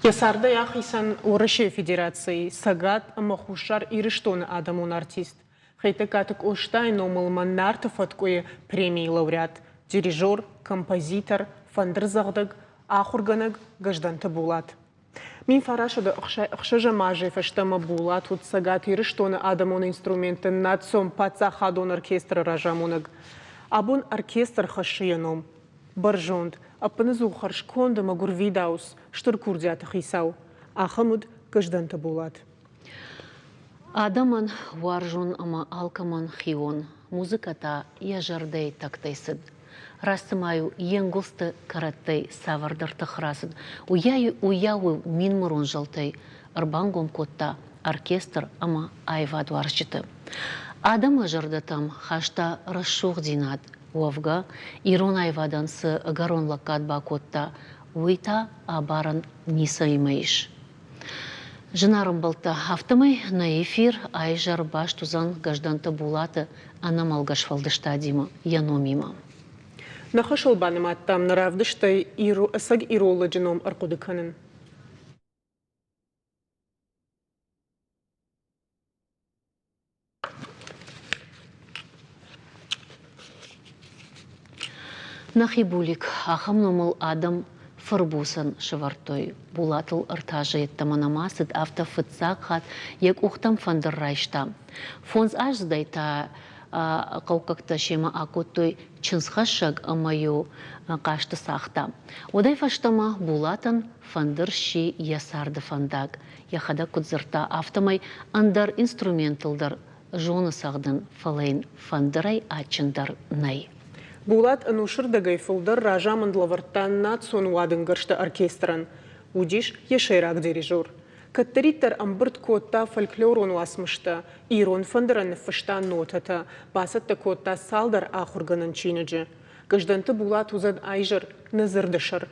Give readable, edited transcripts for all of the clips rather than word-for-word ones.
Йӕ цардӕй ахицӕн Уӕрӕсейы Федерацийы Цӕгат ӕмӕ Хуссар Ирыстоны адӕмон артист, Хетӕгкаты Къостайы номыл Нарты фӕткъуыйы премийы лауреат, дирижер, композитор, фӕндырдзӕгъдӕг, ахуыргӕнӕг Гӕздӕнты Булат. 1906 азӕй фӕстӕмӕ Булат уыд Цӕгат Ирыстоны адӕмон инструментты национ паддзахадон оркестры разамонӕг. Абон оркестр хӕссы йӕ ном. Бӕрзонд, ӕппыныдзух хӕрзконд ӕмӕ гуырвидауц, стыр курдиаты хицау. Ахӕм уыд Гӕздӕнты Булат. Адӕмӕн уарзон ӕмӕ алкӕмӕн хион, музыкӕ та йӕ зӕрдӕйы тӕгтӕй цыд. Раст цыма-иу йе нгуылдзты кӕрӕттӕй цавӕрдӕр тых рацыд, уыйау-иу минмырон зӕлтӕй ӕрбангом кодта оркестр ӕмӕ аивадуарзджыты. Адӕмы зӕрдӕтӕм хаста рӕсугъддзинад, Уӕвгӕ, ирон аивадӕн цы ӕгӕрон лӕггад бакодта, уый та абарӕн ницӕимӕ ис. Зынаргъ ӕмбӕлттӕ, афтӕмӕй нӕ эфир аизӕр баст уыдзӕн Гӕздӕнты Булаты ӕнӕмӕлгӕ сфӕлдыстадимӕ, йӕ номимӕ. Нӕ хӕсыл банымадтам нӕ равдыстӕй ӕцӕг ирон лӕджы ном ӕрхъуыды кӕнын. Нӕхи Булик, ахӕм номыл адӕм фырбуцӕн сӕвӕрдтой. Булатыл ӕртӕ азы йеддӕмӕ нӕма цыд, афтӕ фыццаг хатт йӕ къухтӕм фӕндыр райста. Фондзаздзыдӕй та хъӕуккӕгтӕ семӕ акодтой чындзхӕссӕг ӕмӕ-иу хъазты цагъта. Уӕдӕй фӕстӕмӕ Булатӕн фӕндыр сси йӕ царды фӕндаг. Йӕхӕдӕг куыд дзырдта, афтӕмӕй ӕндӕр инструментыл дӕр зоны цӕгъдын, фӕлӕ йын фӕндырӕй адджындӕр нӕй. Булат ӕнусырдӕгӕй фылдӕр разамынд лӕвӕрдта национ уадынгӕрзты оркестрӕн. Уыдис йӕ сӕйраг дирижер. Кӕддӕриддӕр ӕмбырд кодта фольклорон уацмыстӕ, ирон фӕндырӕн ныффыста нотӕтӕ, бацӕттӕ кодта цалдӕр ахуыргӕнӕн чиныджы. Гӕздӕнты Булат уыдзӕн айзӕр нӕ дзырды сӕр.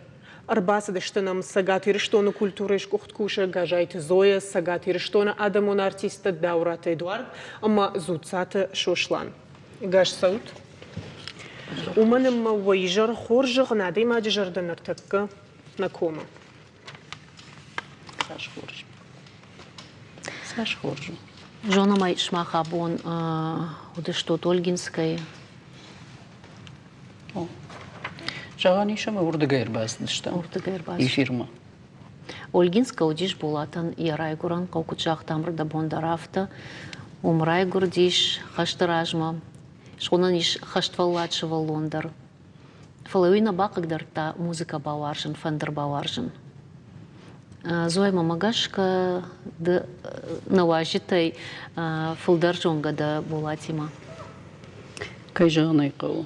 Ӕрбацыдысты нӕм Цӕгат Ирыстоны культурӕйы сгуыхт кусӕг Газайты Зоя, Цӕгат Ирыстоны адӕмон артисттӕ Дауыраты Эдуард ӕмӕ Дзуццаты Сослан. Ӕгас цӕут! Уымӕн ӕмӕ уӕ изӕр хорз зӕгъын адӕймаджы зӕрдӕ ныртӕккӕ нӕ комы. Цас хорз. Цас хорз у. Зонӕм ӕй, сымах абон уыдыстут Ольгинскӕйы. Зӕгъӕн ис, ӕмӕ уырдыгӕй ӕрбацыдыстӕм. Уырдыгӕй ӕрбацыдыстӕм. Эфирмӕ. Ольгинскӕ уыдис Булатӕн йӕ райгуырӕн хъӕу, куыд загътам, рдӕбон дӕр афтӕ. Уым райгуырдис хӕсты размӕ. Схонӕн ис хӕствӕллад сывӕллон дӕр. Фӕлӕ уый нӕ бахъыгдардта музыкӕ бауарзын, фӕндыр бауарзын. Зоя, мӕмӕ гӕсгӕ, ды нӕ уазджытӕй фылдӕр зонгӕ дӕ Болатимӕ. Кӕй зӕгъын ӕй хъӕуы.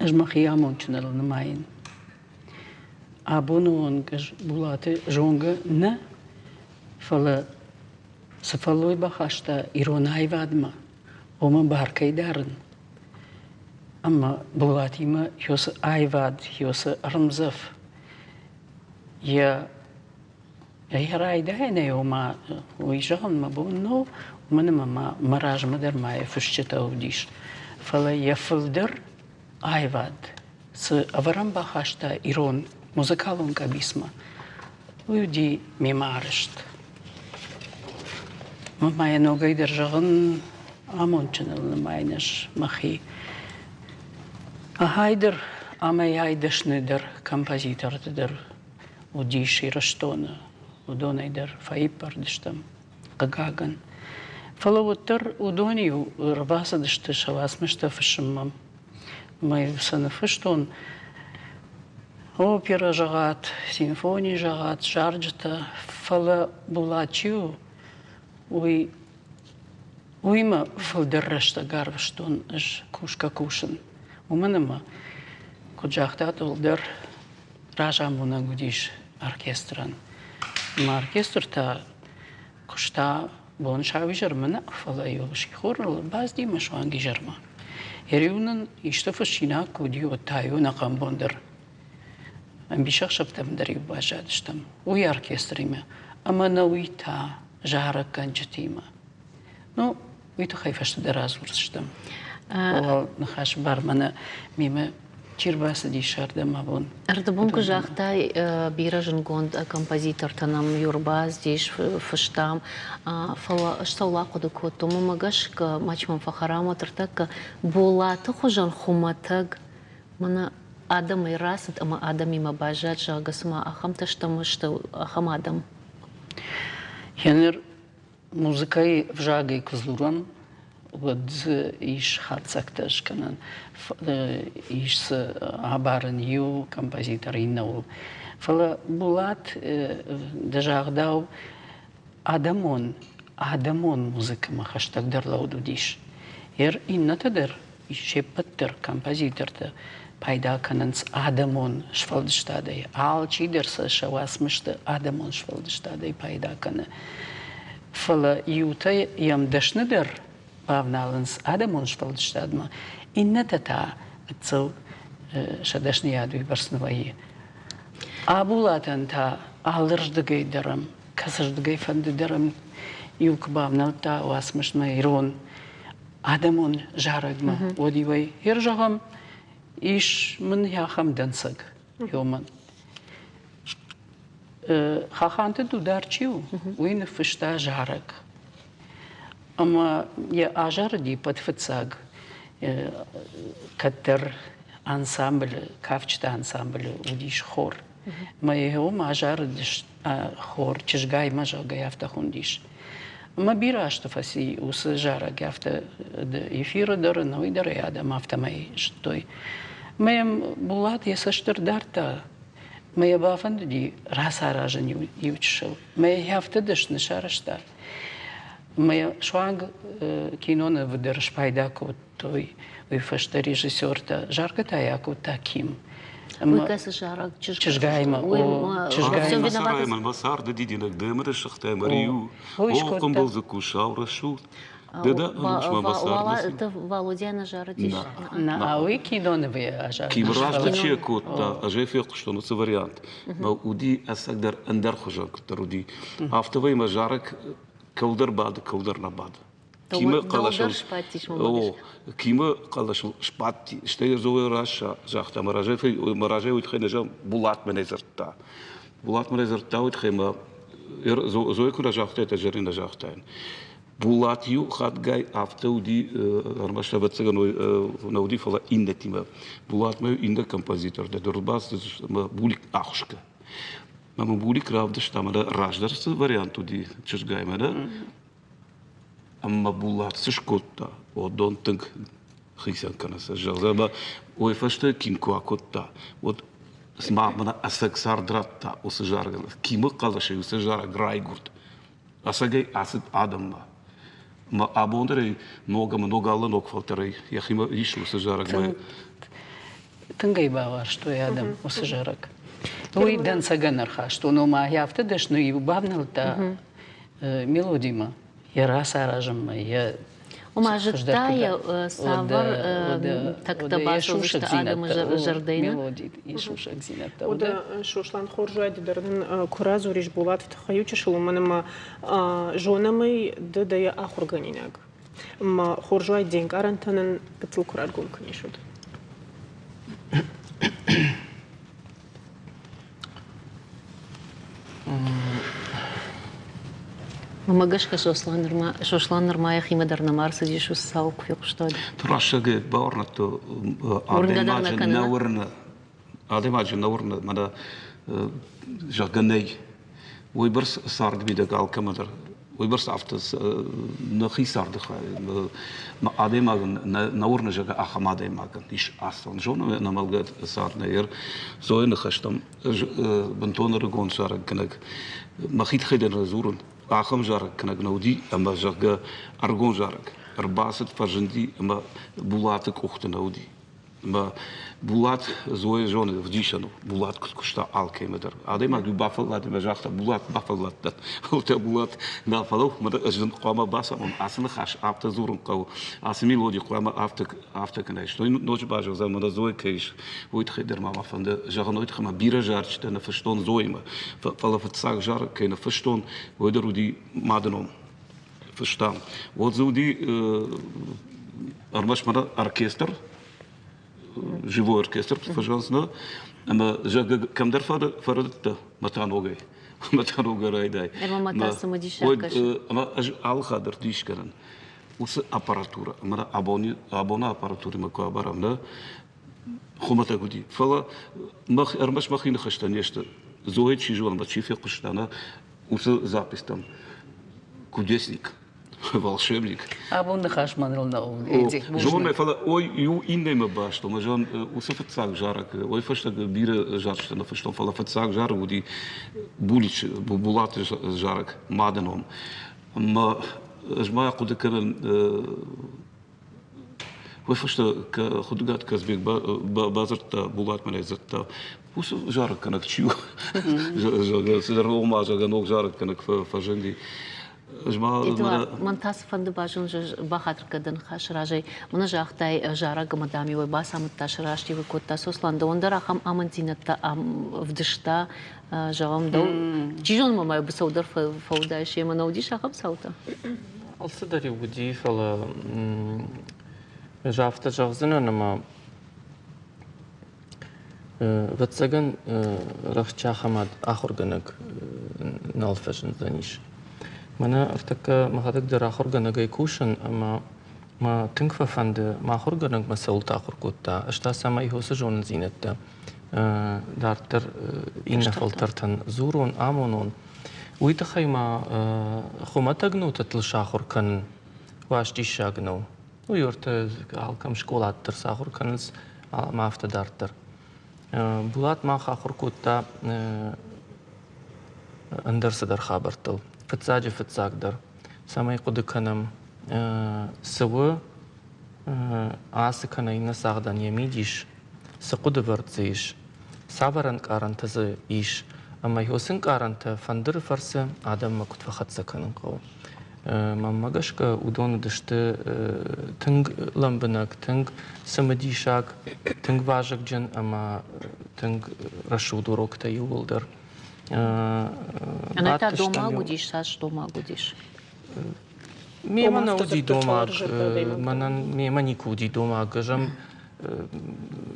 Ӕз мӕхи амондджыныл нымайын. Абоны онг ӕз Булаты зонгӕ нӕ, фӕлӕ цы фӕллой бахаста ирон аивадмӕ, уымӕ бар кӕй дарын. Ӕмӕ Булатимӕ йоцы аивад, йоцы ӕрмдзӕф, йӕ йӕ райдайӕнӕй ома уый зӕгъын мӕ бон нӕу, уымӕн ӕмӕ ма мӕ размӕ дӕр ма йӕ фысджытӕ уыдис. Фӕлӕ йӕ фылдӕр аивад цы ӕвӕрӕн бахаста ирон музыкалон къӕбицмӕ, уый уыди мемӕ арӕзт. Ма йӕ ногӕй дӕр зӕгъын, амондджыныл нымайын ӕз мӕхи. Ахӕй дӕр амӕй-ай дӕсныдӕр композиторты дӕр уыдис Ирыстоны, уыдонӕй дӕр фӕиппӕрд стӕм, хъыгагӕн. Фӕлӕ уӕддӕр уыдон-иу ӕрбацыдысты сӕ уацмыстӕ фыссынмӕ. Мӕ сӕ ныффыстон оперӕ зӕгъат, симфони зӕгъат, зарджытӕ, фӕлӕ Булат чи у, уый уыимӕ фылдӕр рӕстӕг арвыстон ӕз кусгӕ-кусын. Уымӕн ӕмӕ, куыд загътат, уӕлдӕр разамонӕг уыдис оркестрӕн. Ӕмӕ оркестр та куыста бон сауизӕрмӕ нӕ, фӕлӕ-иу сихорыл бацыди суанг изӕрмӕ. Йӕ-иу нын исты фыссинаг куы уыди, уӕд та-иу ӕнӕхъӕн бон дӕр ӕмбисӕхсӕвтӕм дӕр-иу баззадыстӕм уый оркестримӕ ӕмӕ нӕ уый та зарӕггӕнджытимӕ. Ну, уый тыххӕй фӕстӕдӕр радзурдзыстӕм. Уал ныхасы бар мӕнӕ мемӕ. Чи рбацыдис ардӕм абон? Ӕрдӕбон куы загътай, бирӕ зындгонд композитортӕ нӕм ӕрбацыдис, фыстам, фӕлӕ ӕз цӕуыл ахъуыды кодтон, уымӕ гӕсгӕ мачи мӕм фӕхӕрам уӕд ӕртӕккӕ Болаты хуызӕн хуымӕтӕг мӕнӕ адӕмӕй рацыд ӕмӕ адӕмимӕ баззад, зӕгъгӕ, цыма ахӕмтӕ стӕм сты, ахӕм адӕм. Еныр Музыкӕйы взагӕй куы дзурӕм, уӕд дзы ис хатдзӕгтӕ скӕнӕн, ис дзы абарӕн иу композитор иннӕуыл. Фӕлӕ Булат, дӕ загъдау, адӕмон, адӕмон музыкӕмӕ хӕстӕгдӕр лӕуд уыдис. Ер иннӕтӕ дӕр се ппӕт дӕр композитортӕ пайда кӕнынц адӕмон сфӕлдыстадӕй. Алчидӕр сӕ сӕ уацмысты адӕмон сфӕлдыстадӕй пайда кӕны. Фӕлӕ иутӕ йӕм дӕсныдӕр бавналынц адӕмон сфӕлдыстадмӕ, иннӕтӕ та гыццыл сӕ дӕсныйад уыйбӕрц нӕ вӕййы. Абулатӕн та алырдыгӕй дӕр ӕм, кӕцырдыгӕй фӕнды дӕр ӕм иу куы бавнӕлдта уацмысмӕ ирон адӕмон зарӕгмӕ, уӕд-иу ӕй хер зӕгъӕм, ис мын ахӕм дӕнцӕг ёмӕн. Хаханты Дудар чи у, уый ныффыста зарӕг. Ӕмӕ йӕ азарыди пӕт фыццаг кӕддӕр ансамблы, кафджыты ансамблы уыдис хор. Мӕ йӕ уым азарыдысты хор чызгай мӕ зӕгъгӕ афтӕ хуындис. Ӕмӕ бирӕ азты фӕци уыцы зарӕг афтӕ эфиры дӕр, ӕнӕуый дӕр ӕй адӕм афтӕмӕй зыдтой. Мӕ йӕм Булат йӕ цӕст ӕрдардта, мӕ йӕ бафӕндыди рацаразын иу чысыл. Мӕ йӕ афтӕ дӕсны сарӕзта. Мӕ суанг кинонывы дӕр спайда кодтой уый фӕстӕ режиссертӕ. Заргӕ та йӕ акодта Ким. Уый кӕцы зарӕг? Чызгаймӕ. Чызгаймӕ. Мӕ царды дидинӕг дӕ мӕ рӕсугъдтӕ мӕ риу. О, хъуымбылдзыкку сау рӕсугъд. Ды дӕ ӕнусмӕ мӕ царды. Валодя нӕ зарыдис? Нӕ, уый кинонывы азарыдис. Ким раздӕр чи кодта, ӕз ӕй фехъуыстон уыцы вариант. Мӕ уыди ӕцӕгдӕр ӕндӕрхуызон куыддӕр уыди. Афтӕмӕй мӕ зарӕг кӕуылдӕр бады, кӕуылдӕр нӕ бады. Кимы хъӕлӕсыл о, Кимы хъӕлӕсыл сбадти, стӕй Зоя раз загъта, мӕ разӕй мӕ разӕй уый тыххӕй нӕ зӕгъ, Булатмӕ нӕ дзырдта. Булатмӕ нӕ дзырдта уый тыххӕй мӕ Зоя куы нӕ загътаид, ӕз нӕ загътаин. Булат иу хатгай афтӕ уыди, ӕрмӕст ӕвӕццӕгӕн нӕ уыди, фӕлӕ иннӕтимӕ. Булатмӕ иннӕ композитортӕ дӕр бацыдысты ӕмӕ Булик ӕххуысгӕ. Мӕ Булик равдыста, мӕнӕ раздӕр цы вариант уыди чызгаймӕ, нӕ? Ӕмӕ Булат цы скодта, уыдон тынг хицӕн кӕны сӕ зӕгъгӕ, ӕмӕ уый фӕстӕ Ким куы акодта, уӕд цыма мӕнӕ ӕцӕг цард радта уыцы зарӕгӕн. Кимы хъӕлӕсӕй уыцы зарӕг райгуырд. Ӕцӕгӕй ацыд адӕммӕ. Ӕмӕ абон дӕр ӕй ног ӕмӕ ног алы ног фӕлтӕрӕй йӕхимӕ ис уыцы зарӕгмӕ. Тынг ӕй бауарзтой адӕм уыцы зарӕг. Уый дӕнцӕгӕн ӕрхастон, ома афтӕ дӕсны-иу бавнӕлдта мелодимӕ, йӕ рацаразынмӕ, йӕ Ома зыдта йӕ цавӕр тӕгтӕ бацӕудзысты адӕмы зӕрдӕйы? Мелоди, йӕ сусӕгдзинӕдтӕ. Уӕдӕ Сослан хорз уайд дӕр нын куы радзурис Булаты тыххӕй иу чысыл, уымӕн ӕмӕ зонӕм ӕй, ды дӕ йӕ ахуыргӕнинаг. Ӕмӕ хорз уайд де нкъарӕнтӕ нын гыццыл куы раргом кӕнис, уӕд. Уымӕ гӕсгӕ Сослан нырма, Сослан нырма йӕхимӕ дӕр нӕма ӕрцыдис, уыцы цауы куы фехъуыста. Рӕстӕгӕй бауырныдта адӕймаджы нӕ уырны, адӕймаджы нӕ уырны, мӕнӕ зӕгъгӕ нӕй. Уыйбӕрц царды мидӕг алкӕмӕ дӕр, уыйбӕрц афтӕ нӕхи царды хай адӕймагӕн нӕ уырны, зӕгъгӕ, ахӕм адӕймагӕн ис ацӕуӕн. Зоны ӕнӕмӕлгӕ цард нӕ Зойы ныхӕстӕм ӕз бынтон ӕрыгон зарӕггӕнӕг мӕхи тыххӕй дӕр нӕ дзурын, ахӕм зарӕггӕнӕг нӕ уыди ӕмӕ, зӕгъгӕ, ӕрыгон зарӕг ӕрбацыд, фӕзынди ӕмӕ Булаты къухты нӕ уыди. Ӕмӕ Булат Зоя зоны, ӕвдисӕн у, Булат куыд куыста алкӕмӕ дӕр. Адӕймаг-иу бафӕллад ӕмӕ загъта, Булат, бафӕлладтӕн. Фӕлӕ Булат, нӕ фӕлӕ ӕз дын хъуамӕ бацамон, ацы ныхас афтӕ дзурын хъӕуы, ацы мелоди хъуамӕ афтӕ афтӕ кӕнай. Стӕй ноджы базӕгъдзӕн, мӕнӕ Зоя кӕй ис, уый тыххӕй дӕр ма мӕ фӕнды зӕгъын, уый тыххӕй ма бирӕ зарджытӕ ныффыстон Зоимӕ. Фӕлӕ фыццаг зарӕг кӕй ныффыстон, уый дӕр уыди мады ном. Фыстам. Уӕд дзы уыди ӕрмӕст мӕнӕ оркестр. живой оркестр фӕзӕгъынц, нӕ? Ӕмӕ, зӕгъгӕ, кӕмдӕр фӕрӕдыдтӕ мӕ та ногӕй. Мӕ та ногӕй райдай. Ӕмӕ ма та цымыдисаг кӕсы. Ӕмӕ ӕз алы хатт дӕр дис кӕнын. Уыцы аппаратурӕ, ӕмӕ абоны аппаратурӕмӕ куы абарӕм, нӕ, хуымӕтӕг уыди. Фӕлӕ мах, ӕрмӕст мӕхи ныхӕстӕ не сты. Зоя чи зоны, ӕмӕ чи фехъуыста, нӕ, уыцы записьтӕм кудесник, волшебник. Абон ныхас мӕныл нӕу. Зонӕ, фӕлӕ ой, иу иннӕмӕ баст у. Зон, уыцы фыццаг зарӕг, ой фӕстаг бирӕ зарджытӕ ныффыстон, фӕлӕ фыццаг зарӕг уыди Булич, Булаты зарӕг «Мады ном». Ӕмӕ ӕз ма хъуыды кӕнын, Уый фӕстӕ Хуыдыгаты Казбек бадзырдта, Булатмӕ дзырдта, уыцы зарӕггӕнӕг чи у, зӕгъгӕ, цыдӕр ома, зӕгъгӕ, ног зарӕггӕнӕг фӕзынди. Эдуард, мӕн та цыфӕнды базон, бахатыр кӕн дӕ ныхасы разӕй. Мӕнӕ загътай, зарӕг ӕмӕ дам-иу ӕй бацамыдта, сраст-иу кодта Сослан. Дӕуӕн дӕр ахӕм амынддзинӕдтӕ ӕвдыста, зӕгъӕм, дӕу. Чи зоны, ма ма быцӕу дӕр фӕуыдаис йемӕ, нӕ уыдис ахӕм цаутӕ? Алцыдӕр-иу уыди, фӕлӕ ӕз афтӕ зӕгъдзынӕн, ӕмӕ ӕвӕццӕгӕн, рӕхджы ахӕм ахуыргӕнӕг нал фӕзындзӕнис. Мӕнӕ ӕртӕккӕ мӕхӕдӕг дӕр ахуыргӕнӕгӕй кусын ӕмӕ мӕ тынг фӕфӕнды, мӕ ахуыргӕнӕг мӕ цӕуылты ахуыр кодта, ӕз та цӕмӕй уыцы зонындзинӕдтӕ дарддӕр иннӕ фӕлтӕртӕн дзурон, амонон. Уый тыххӕй ма хуымӕтӕг нотӕтыл сахуыр кӕнын уас диссаг нӕу. Уый ӕртӕ алкӕм скъолаты дӕр сахуыр кӕнынц ӕмӕ афтӕ дарддӕр. Булат мах ахуыр кодта ӕндӕр цыдӕр хабӕрттыл. Фыццаджы фыццагдӕр, цӕмӕй хъуыды кӕнӕм, цы у ацы кӕнӕ иннӕ цагъдӕн йӕ мидис, цы хъуыдывӕрд дзы ис, цавӕр ӕнкъарӕнтӕ дзы ис ӕмӕ уыцы ӕнкъарӕнтӕ фӕндыры фӕрцы адӕммӕ куыд фӕхӕццӕ кӕнын хъӕуы. Мӕнмӕ гӕсгӕ, уыдон уыдысты тынг лӕмбынӕг, тынг цымыдисаг, тынг вазыгджын ӕмӕ тынг рӕсугъд уроктӕ иууылдӕр. Ӕмӕ та домаг уыдис, цас домаг уыдис? Мемӕ нӕ уыди домаг, мӕнӕн мемӕ никуы уыди домаг. Ӕз ӕм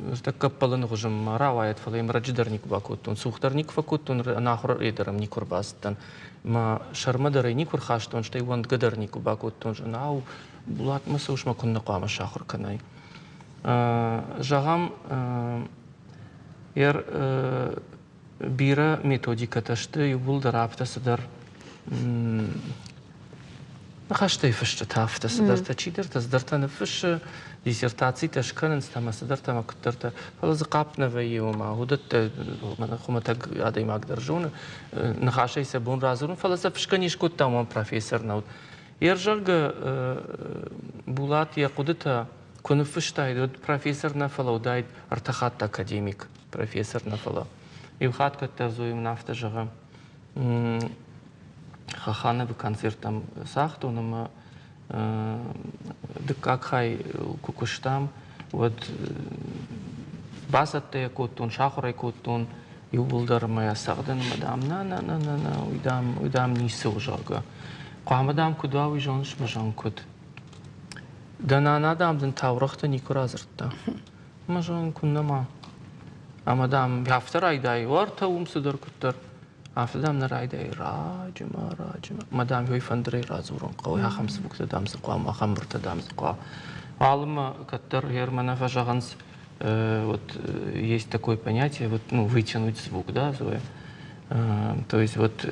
ныртӕккӕ ӕппӕлыны хуызы ма рауайӕд, фӕлӕ йӕм раджы дӕр никуы бакодтон, цух дӕр никуы фӕкодтон, ӕнахуыр дӕр ӕм никуы ӕрбацыдтӕн. Мӕ сӕрмӕ дӕр ӕй никуы рхастон, стӕй уӕндгӕ дӕр никуы бакодтон, зӕгъын, ау, Булатмӕ цӕуыс мӕ куыннӕ хъуамӕ сахуыр кӕнай. Зӕгъӕм, бирӕ методикӕтӕ сты, иууылдӕр афтӕ цыдӕр ныхӕстӕй фыстытӕ, афтӕ цыдӕртӕ чидӕртӕ цыдӕртӕ ныффыссы, диссертацитӕ скӕнынц ӕмӕ цыдӕртӕ ӕмӕ куыддӕртӕ, фӕлӕ дзы хъапп нӕ вӕййы, ома уыдӕттӕ хуымӕтӕг адӕймаг дӕр зоны, ныхасӕй сӕ бон радзурын, фӕлӕ сӕ фысгӕ не скодта, уымӕн профессор нӕ уыд. Йе рзӕгъгӕ Булат йӕ хъуыдытӕ куы ныффыстаид, уӕд профессор нӕ фӕлӕ уыдаид ӕртӕ хатты академик, профессор нӕ фӕлӕ. Иу хатт кӕддӕр Зоя мын афтӕ зӕгъы, Хахановы концерттӕм цагътон ӕмӕ дыккаг хай куы куыстам, уӕд бацӕттӕ йӕ кодтон, сахуыр ӕй кодтон иууылдӕр ӕмӕ йӕ цӕгъдын ӕмӕ дам нӕ нӕ нӕ нӕ нӕ уый дам уый дам ницы у, зӕгъгӕ. Хъуамӕ дам куыд уа, уый зоныс мӕ зӕгъын куыд. Дӕ нана дам дын таурӕгътӕ никуы радзырдта. Мӕ зӕгъын куыннӕ ма. Ӕмӕ дам афтӕ райдайы, уӕртӕ уым цыдӕр куыддӕр. Афтӕ дам нӕ райдайы раджы-ма, раджы-ма. Мӕ дам ой фӕндырӕй радзурын хъӕуы, ахӕм звуктӕ дам дзы хъуамӕ, ахӕм мыртӕ дам дзы хъуамӕ. Алымӕ кӕддӕр Германы фӕзӕгъынц, вот есть такое понятие, вот, ну, вытянуть звук, да, Зоя. То есть вот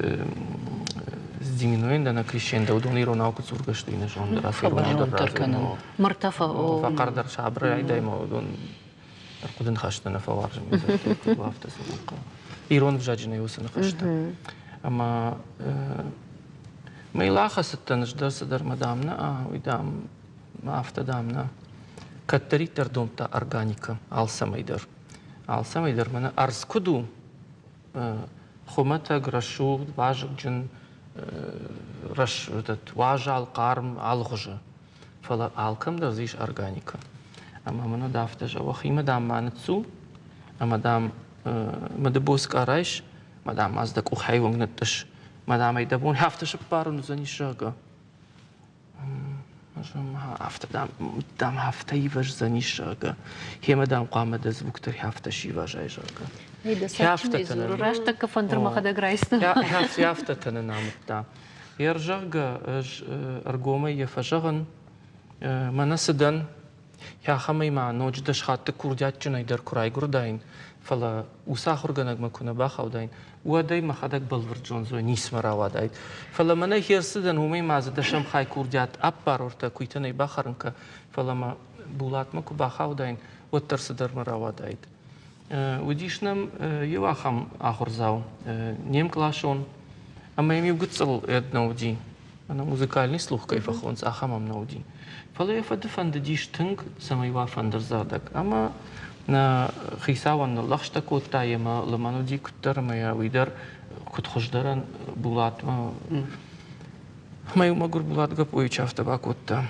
с диминуэнда на крещендо, уыдон иронау куы дзургӕ сты, иннӕ зонд раз иронау дӕр радзурын. Мыртӕ фӕхъӕрдӕр сабыр райдайма уыдон ӕрхъуыды ныхӕстӕ нӕ фӕуарзын, афтӕ дзурын хъӕуы. Ирон ӕвзаджы нӕй уыцы ныхӕстӕ. Ӕмӕ мӕ ахӕцыдтӕн ӕз дӕр цыдӕр, мӕ дам, нӕ, уый дам, афтӕ дам, нӕ. Кӕддӕриддӕр домдта органикӕ алцӕмӕй дӕр. Алцӕмӕй дӕр мӕнӕ ӕрдз куыд у, хуымӕтӕг, рӕсугъд, вазыгджын, уазал, хъарм, алыгъуызы. Фӕлӕ алкӕм дӕр дзы ис органикӕ. Ӕмӕ мын уӕд афтӕ зӕгъы, уӕхимӕ, дам, ма ныццу, ӕмӕ, дам, мыдыбоцкъа райс, ӕмӕ, дам, ма дзы дӕ къухӕй онг нытътъыс. Мӕ, дам, ӕй дӕ бон афтӕ сыппарын уыдзӕнис, зӕгъгӕ. Афтӕ, дам, дам афтӕ ивӕздзӕнис, зӕгъгӕ. Хемӕ, дам, хъуамӕ дӕ звук дӕр афтӕ сивазай, зӕгъгӕ. Раст тӕккӕ фӕндыр мӕхӕдӕг райсдзӕн. Афтӕтӕ нын амыдта. Йе рзӕгъгӕ, ӕз ӕргомӕй йӕ фӕзӕгъын, мӕнӕ цы дӕн, ахӕмӕй ма ноджы дӕс хатты курдиатджынӕй дӕр куы райгуырдаин, фӕлӕ уыцы ахуыргӕнӕгмӕ куы нӕ бахаудаин, уӕд ӕй мӕхӕдӕг бӕлвырд зондзой ницымӕ рауадаид. Фӕлӕ мӕнӕ херцыдӕн уымӕй ма дзы дӕсӕм хай курдиат ӕппарортӕ куыйтӕн ӕй бахӕрын кӕ, фӕлӕ мӕ Булатмӕ куы бахаудаин, уӕддӕр цыдӕр мӕ рауадаид. Уыдис нӕм иу ахӕм ахуырдзау, не мкъласон, ӕмӕ йӕм иу гыццыл ӕд нӕ уыди. Мӕнӕ музыкальный слух кӕй фӕхонынц, ахӕм ӕм нӕ уыди. Фӕлӕ йӕ фыды фӕндыдис тынг, цӕмӕй уа фӕндырдзӕгъдӕг. Ӕмӕ нӕ хицауӕн ныллӕгъстӕ кодта, йемӕ лымӕн уыди куыддӕр ӕмӕ йӕ уый дӕр куыд хуыздӕрӕн Булатмӕ. Ӕмӕ иу мӕгуыр Булат Гаппоевич афтӕ бакодта.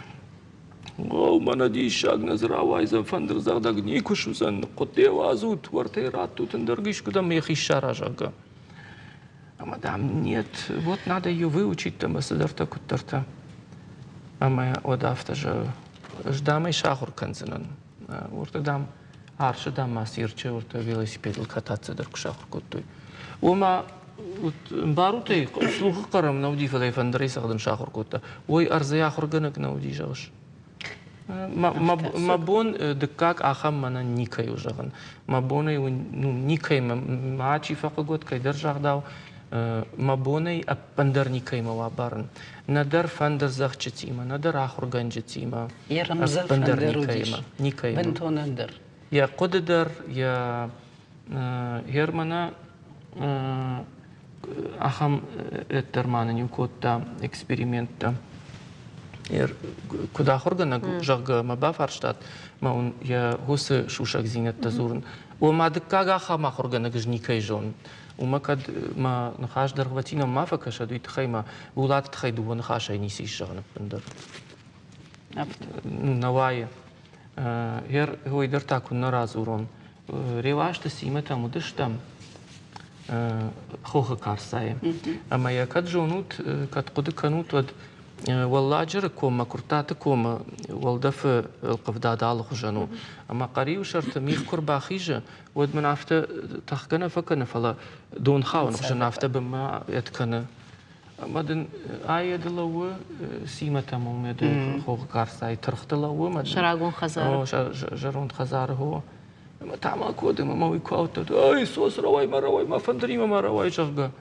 О, мӕнӕ диссаг нӕ дзы рауайдзӕн, фӕндырдзӕгъдӕг никуы суыдзӕн, хъуыдде уадзут, уӕртӕ раттут ӕндӕр искуыдӕм йӕхи ссара, зӕгъгӕ. Ӕмӕ, дам, нет, вот надо ее выучить ӕмӕ цыдӕртӕ куыддӕртӕ. Ӕмӕ уӕд афтӕ зӕгъы, ӕз, дам, ӕй сахуыр кӕндзынӕн. Уӕртӕ, дам, арсы, дам, ма цирчы уӕртӕ велосипедыл кататься дӕр куы сахуыр кодтой. Уымӕ ӕмбарут ӕй, слухы хъӕр ӕм нӕ уыди, фӕлӕ йӕ фӕндырӕй цӕгъдын сахуыр кодта. Ой, ӕрдзӕй ахуыргӕнӕг нӕ уыди, зӕгъыс? Мӕ бон дыккаг ахӕм мӕнӕн никӕй у зӕгъын. Мӕ бонӕй ну, никӕй ма чи фӕхъыг уӕд, кӕйдӕр загъдау, мӕ бонӕй ӕппындӕр никӕимӕ уа барын. Нӕдӕр фӕндырдзӕгъдджытимӕ, нӕдӕр ахуыргӕнджытимӕ. Ӕппындӕр никӕимӕ. Никӕимӕ. Бынтон ӕндӕр. Йӕ хъуыды дӕр, йӕ Германы ахӕм дӕр ма нын иу кодта эксперименттӕ. Куыд ахуыргӕнӕг, зӕгъгӕ, мӕ бафарстат, мӕ уын йӕ уыцы сусӕгдзинӕдтӕ дзурын. Ома дыккаг ахӕм ахуыргӕнӕг ӕз никӕй зонын. Уымӕ кӕд мӕ ныхас дӕргъвӕтинӕн ма фӕкӕсӕд, уый тыххӕй мӕ Булаты тыххӕй дыууӕ ныхасӕй ницы ис зӕгъын ӕппындӕр. Нӕ уайы. Гъер уый дӕр та куыннӕ радзурон. Реуазты Симӕтӕм уыдыстӕм хохы Карцайы. Ӕмӕ йӕ кӕд зонут, кӕд хъуыды кӕнут, уӕд Уӕлладжыры коммӕ, Куырттаты комы уӕлдӕфы ӕлхъывдад алыхуызӕн у. Ӕмӕ Хъӕриуы сӕрты мигъ куы рбахизы, уӕд мын афтӕ тӕхгӕ нӕ фӕкӕны, фӕлӕ донхауӕны хуызӕн афтӕ бынмӕ ӕд кӕны. Ӕмӕ дын ай ӕд лӕууы Симӕтӕм уым ӕд хохы Карцайы тыргъты лӕууы. Сӕрагон хӕдзары. Зӕронд хӕдзары хо. Ӕмӕ тамако дымы ӕмӕ уый куы ауыдта, ай, сос, рауай ма, рауай ма, фӕндыримӕ ма рауай, зӕгъгӕ.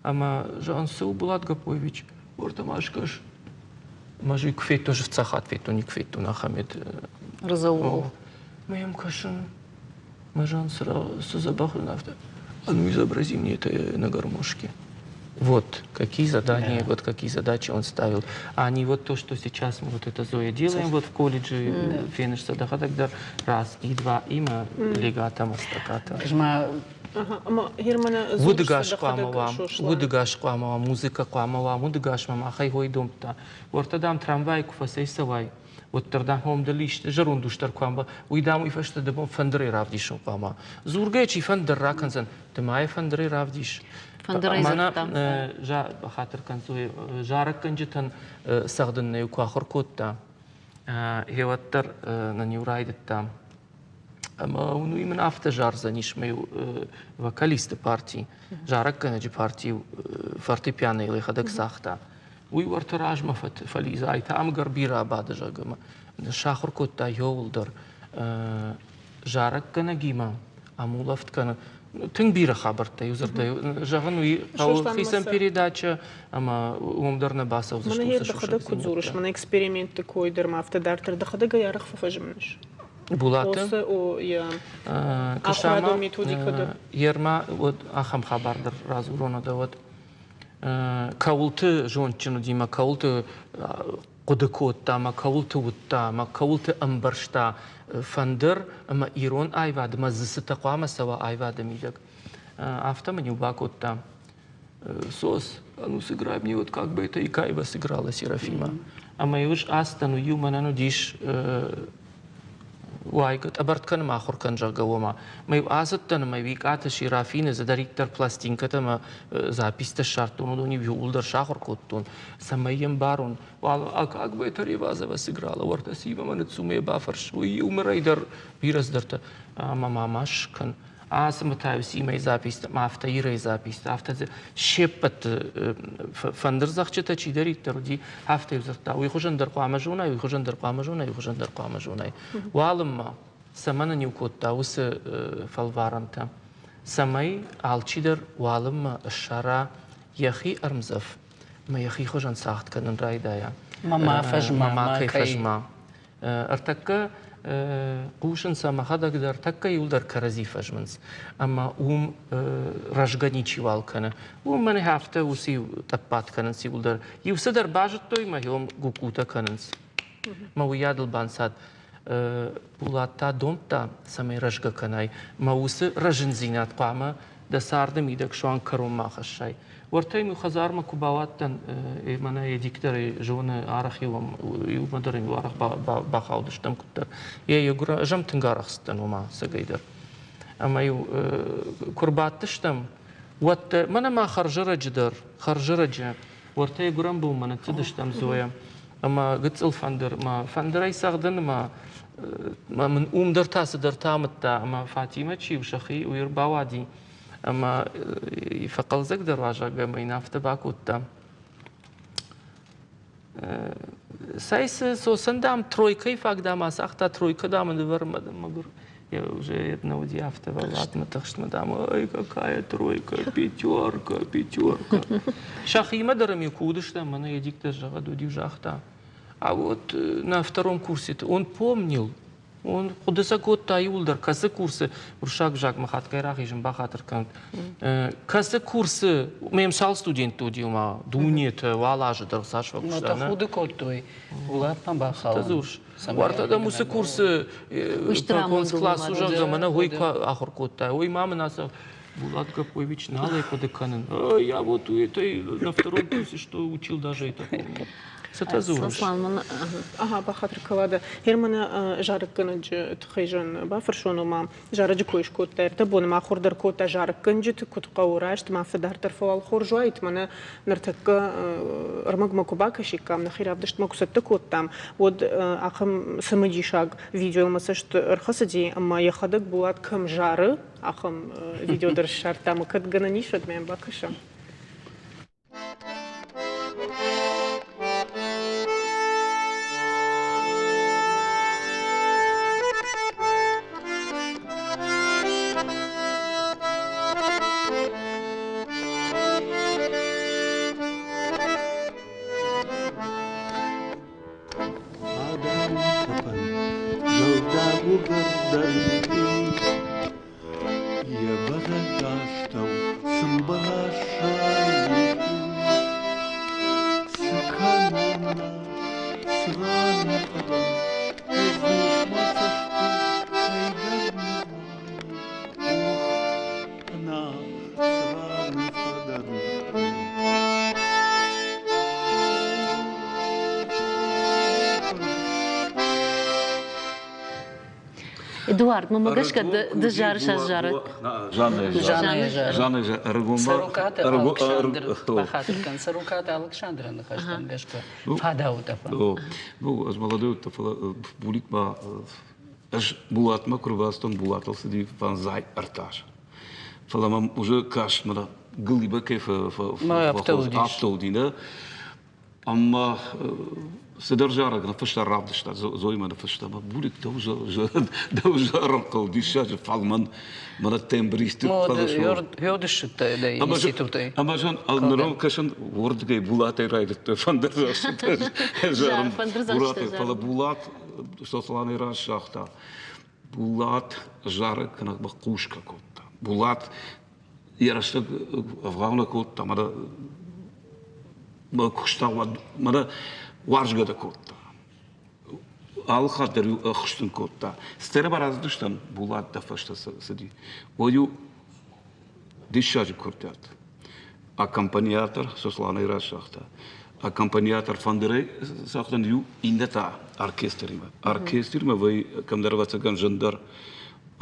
Ӕмӕ, зӕгъын, цы у Булат Гаппоевич, уӕртӕ ма скӕс. Ӕмӕ ӕз уый куы федтон, фыццаг хатт федтон, никуы федтон ахӕм ед. Рызӕуыл. Мӕ йӕм кӕсын, мӕ зӕн цы дзӕбӕх уын афтӕ. А ну изобрази мне это на гармошке. Вот какие задания, вот какие задачи он ставил. А не вот то, что сейчас мы вот это Зоя делаем вот в колледже, фенышся дӕхӕдӕг дӕр раз и два имя легата мастаката. Удыгас хъуамӕ уа, удыгас хъуамӕ уа, музыкӕ хъуамӕ уа, удыгас мӕ махӕй хой домдта. Уӕртӕ дам трамвай куы фӕцӕйцӕуай, уӕддӕр дам хом дыл исты зӕронд ус дӕр куы амбӕла, уый дам уый фӕстӕ дӕ бон фӕндырӕй равдисын хъуамӕ. Дзургӕ чи фӕндыр ракӕндзӕн, ды ма йӕ фӕндырӕй равдис. Фӕндырӕй дзырдта. Хатыр кӕн, зарӕггӕнджытӕн цӕгъдын нӕ куы ахуыр кодта, гъеуӕддӕр нын-иу райдыдта. Ӕмӕ уый мын афтӕ зардзӕнис мӕ вокалисты парти, зарӕггӕнӕджы парти фортепианойыл йӕхӕдӕг цагъта. Уый уӕртӕ размӕ фӕлидзай та ӕмгӕр бирӕ бады, зӕгъгӕ, сахуыр кодта иууылдӕр зарӕггӕнӕгимӕ ӕмулӕфт кӕны. Тынг бирӕ хабӕрттӕ иу дзырдӕй зӕгъын, уый хъӕуы хицӕн передачӕ ӕмӕ уым дӕр нӕ бацӕудзысты. Мӕнӕ дӕхӕдӕг куыд дзурыс, мӕнӕ экспериментты кой дӕр ма афтӕ дарддӕр дӕхӕдӕг ӕй арӕх фӕфӕзмыныс? Булаты? О, йӕ ахуырадон методикӕ дӕр. Ерма уӕд ахӕм хабар дӕр радзурон уӕд кӕуылты зондджын уыди мӕ кӕуылты хъуыды кодта мӕ кӕуылты уыдта мӕ кӕуылты ӕмбӕрста фӕндыр ӕмӕ ирон аивадмӕ дзы цытӕ хъуамӕ цӕуа аивады мидӕг. Афтӕ мын-иу бакодта Сос, а ну сыграй мне вот как бы это Икаева сыграла Серафима. Ӕмӕ иу ацыдӕн, иу мӕнӕн уыдис Уайгӕ тъӕбӕртт кӕнын ахуыр кӕн, зӕгъгӕ, уомӕ. Мӕ-иу ацыдтӕн ӕмӕ Уикъаты Серафины цыдӕриддӕр пластинкӕтӕ ӕмӕ записьтӕ ссардтон, уыдон-иу иууылдӕр сахуыр кодтон, цӕмӕй йӕм барон. А как бы это Ревазова сыграла, уӕртӕ Симӕмӕ ныццу мӕ бафӕрс, уый иумӕрӕй дӕр бирӕ цыдӕртӕ. Ӕмӕ ма ма скӕн. Ацы мытайы Симӕйы записьтӕ, афтӕ Ирӕйы записьтӕ, афтӕ се ппӕт фӕндырдзӕгъдджытӕ чидӕриддӕр уыди, афтӕ-иу дзырдта, уый хуызӕн дӕр хъуамӕ зонай, уый хуызӕн дӕр хъуамӕ зонай, уый хуызӕн дӕр хъуамӕ зонай. Уалынмӕ цӕмӕн ын-иу кодта уыцы фӕлварӕнтӕ, цӕмӕй алчидӕр уалынмӕ ссара йӕхи ӕрмдзӕф ӕмӕ йӕхи хуызӕн цагъд кӕнын райдайа. Ма фӕзма, ма кӕй фӕзма. Ӕртӕккӕ хъусынц ӕмӕ хӕдӕг дӕр тӕккӕ иуылдӕр кӕрӕдзи фӕзмынц. Ӕмӕ уым рӕзгӕ ничиуал кӕны. Уым мӕнӕ афтӕ уыцы иу тъӕппат кӕнынц иуылдӕр. Иу цыдӕр базыдтой мӕ уым гукъутӕ кӕнынц. Мӕ уыйадыл банцад. Булат та домдта, цӕмӕй рӕзгӕ кӕнай. Мӕ уыцы рӕзындзинад хъуамӕ дӕ царды мидӕг суанг кӕронмӕ ахӕссай. Уӕртӕ йын хӕдзармӕ куы бауадтӕн, мӕнӕ Эдик дӕр зоны, арӕх-иу иумӕ дӕр ын арӕх бахаудыстӕм куыддӕр. Йӕ егуыр ӕз ӕм тынг арӕх цыдтӕн ома цӕгӕйдӕр. Ӕмӕ-иу куы рбадтыстӕм, уӕд мӕнӕ ма хӕрзӕрӕджы дӕр, хӕрзӕрӕджы уӕртӕ йӕ гуырӕн бонмӕ ныццыдыстӕм Зоя ӕмӕ гыццыл фӕндыр, мӕ фӕндырӕй цӕгъдын ӕмӕ мын уым дӕр та цыдӕртӕ амыдта ӕмӕ Фатимӕ чи у сӕхи, уый ӕрбауади ӕмӕ фӕхъӕлдзӕгдӕр уазӕг ӕмӕ йын афтӕ бакодта. Цӕй цы Сосан, дам, тройкӕйы фаг, дам, ацагъта, тройкӕ, дам, нывӕрмӕ, мӕгуыр. Я уже на уыди афтӕ вӕлладмӕ тыхстмӕ, дам, ой, какая тройка, пятерка, пятерка. Сӕхимӕ дӕр ӕм-иу куы уыдыстӕм, мӕнӕ Эдик дӕр зӕгъӕд, уыд-иу загъта, а вот на втором курсе он помнил, Он хъуыды сӕ кодта иуылдӕр, кӕцы курсы уырыссаг ӕвзагмӕ хатгай рахизын бахатыр кӕнут. Кӕцы курсы мӕм цал студентты уыди, ома дунеты, уал азы дӕр цас фӕкуыста. Ну, хъуыды кодтой, Булатмӕ бахауын. Уӕртӕ дӕм уыцы курсы класс у, зӕгъгӕ, мӕнӕ уый куы ахуыр кодтай, уый ма мын ацы Булат Гаппович нал ӕй хъуыды кӕнын. Я вот у этой на втором курсе что учил, даже это помню. Цытӕ дзурыс? Сослан мын ага бахатыр кӕлады. Германы зарӕггӕнӕджы тыххӕй зын бафӕрсон, ома зарӕджы кой скодта. Ӕртӕ боны ма ахуыр дӕр кодта зарӕггӕнджыты, куыд хъӕуы раст, ма афтӕ дарддӕр фӕуал хорз уаид. Мӕнӕ ныртӕккӕ ӕрмӕгмӕ куы бакӕсиккам, нӕхи равдыстмӕ куы цӕттӕ кодтам, уӕд ахӕм цымыдисаг видеойыл мӕ цӕст ӕрхӕцыди, ӕмӕ йӕхӕдӕг Булат кӕм зары, ахӕм видео дӕр ссардтам. Кӕд гӕнӕн ис, уӕд мӕм бакӕсӕм. Адӕмы тӕпӕн зӕлдаг уыгӕрдӕнты Йӕ бӕрӕг астӕу цы мбӕлас сайы Цы кӕнон нӕ, цы ран фӕдӕн, Ӕдзух мӕ цӕсты кӕйдӕр ныууайы. Ох, ӕна, цы ран фӕдӕн. Эдуард, мӕмӕ гӕсгӕ ды зарыс аззарӕг. Жанна ӕрыгон Цӕрукъаты Алыксандр бахатыр кӕн Цӕрукъаты Алыксандры ныхӕстӕм гӕсгӕ фадауд ӕппын. Ну, ӕз молодой уыдтӕн, фӕлӕ Булик ма ӕз Булатмӕ куы рбацыдтӕн, Булатыл цыди фӕндзай ӕртӕ азы. Фӕлӕ мӕм уже каст мӕнӕ гылибӕ кӕй афтӕ уыди, нӕ? Ӕмӕ цыдӕр зарӕг ныффыста, равдыста, Зоимӕ ныффыста, ӕмӕ Булик дӕу зарын хъӕуы, диссаджы фӕлмӕн, мӕнӕ тембристы институтӕй. Ӕмӕ зон, нырон кӕсын, уырдыгӕй Булатӕй райдыдтой фӕндырдзӕгъдджытӕ зарын. Булатӕй, фӕлӕ Булат Сосланӕй раз загъта, Булат зарӕг кӕнӕг хъусгӕ кодта. Булат йӕ рӕстӕг ӕвгъау нӕ кодта, мӕнӕ мӕ куыста уӕд, мӕнӕ уарзгӕ дӕ кодта. Алы хатт дӕр-иу ӕххуыстын кодта. Сценӕмӕ барадзыдыстӕм, Булат дӕ фӕстӕ цыди. Уӕд-иу диссаджы курдиат. Аккомпаниатор Сосланӕй раз загъта. Аккомпаниатор фӕндырӕй цӕгъдын иу, иннӕ та оркестримӕ. Оркестримӕ вӕй кӕмдӕр ӕвӕццӕгӕн зындӕр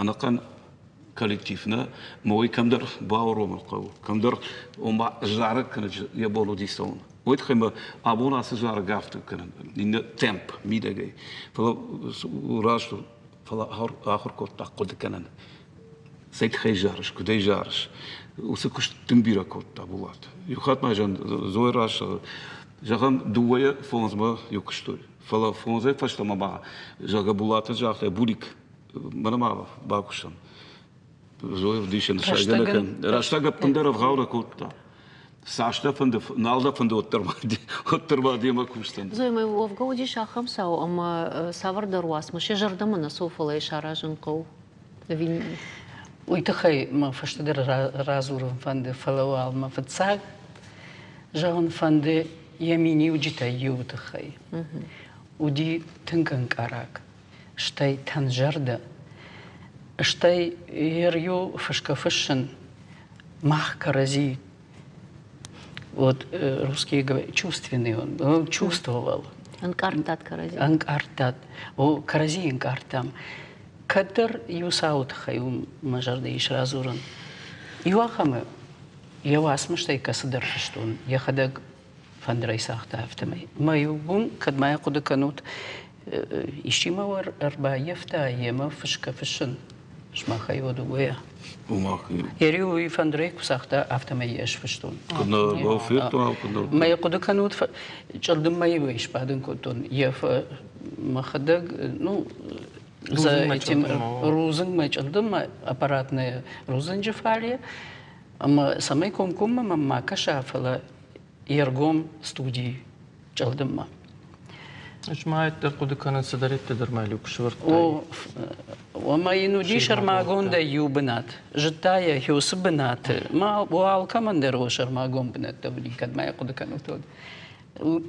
ӕнӕхъӕн коллектив нӕ, ма уый кӕмдӕр бауромын хъӕуы, кӕмдӕр ома зарӕг кӕнӕ йӕ бон уыди цӕуын. Уый тыххӕй мӕ абон ацы зарӕг афтӕ кӕнын, иннӕ темп мидӕгӕй. Фӕлӕ раст у, фӕлӕ ахуыр кодта хъуыды кӕнын. Цӕй тыххӕй зарыс, куыдӕй зарыс? Уыцы куыст тынг бирӕ кодта Булат. Иу хатт ма Зоя раз, зӕгъӕм, дыууӕйӕ фондзмӕ иу куыстой. Фӕлӕ фондзӕй фӕстӕмӕ ма, зӕгъгӕ, Булаты загъта, Булик, мӕнӕ ма бакусӕм. Зоя ӕвдисӕн сайгӕ нӕ кӕн. Рӕстӕг ӕппындӕр ӕвгъау нӕ кодта. Цас дӕ фӕнды, нал дӕ фӕнды, уӕддӕр ма, уӕддӕр ма демӕ кусдзӕн. Зоя, мӕ уӕвгӕ уыдис ахӕм цау, ӕмӕ цавӕрдӕр уацмыс йӕ зӕрдӕмӕ нӕ цӕуы, фӕлӕ йӕ саразын хъӕуы. Ӕви Уый тыххӕй мӕ фӕстӕдӕр радзурын фӕнды, фӕлӕ уал мӕ фыццаг зӕгъын фӕнды йӕ миниуджытӕй иуы тыххӕй. Уыди тынг ӕнкъараг, стӕй тӕнзӕрдӕ, стӕй йе риу фысгӕ-фыссын мах кӕрӕдзи вот русские говорят, чувственный он, он чувствовал. Ӕнкъардтат кӕрӕдзи. Ӕнкъардтат. О, кӕрӕдзи ӕнкъардтам. Кӕддӕр иу цауы тыххӕй уым мӕ зӕрдӕ ис радзурын. Иу ахӕмы йӕ уацмыстӕй кӕцыдӕр фыстон, йӕхӕдӕг фӕндырӕй цагъта, афтӕмӕй. Мӕ-иу уым, кӕд ма йӕ хъуыды кӕнут, исчи мӕ ӕрбаййӕфта йемӕ фысгӕ-фыссын, сымахӕй уӕ дыууӕйӕ. Йӕ уый фӕндырӕй куы цагъта, афтӕмӕй йӕ сфыстон. Мӕ йӕ хъуыды кӕнут, чъылдыммӕ-иу ӕй сбадын кодтон. Йӕ мӕхӕдӕг, ну, за этим рудзынгмӕ чъылдыммӕ аппаратная рудзынджы фале Ӕмӕ цӕмӕй комкоммӕ мӕм ма кӕса, фӕлӕ йе ргом студийы чъылдыммӕ. Ӕз ма дӕр хъуыды кӕнын, цыдӕриддӕр дӕр ма люк сӕвӕрдтай. О, ӕмӕ йын уыди сӕрмагондӕй иу бынат. Зыдта йӕ, уыцы бынаты. Ма алкӕмӕн дӕр о сӕрмагонд бынӕттӕ уыди, кӕд ма йӕ хъуыды кӕнут, уӕд.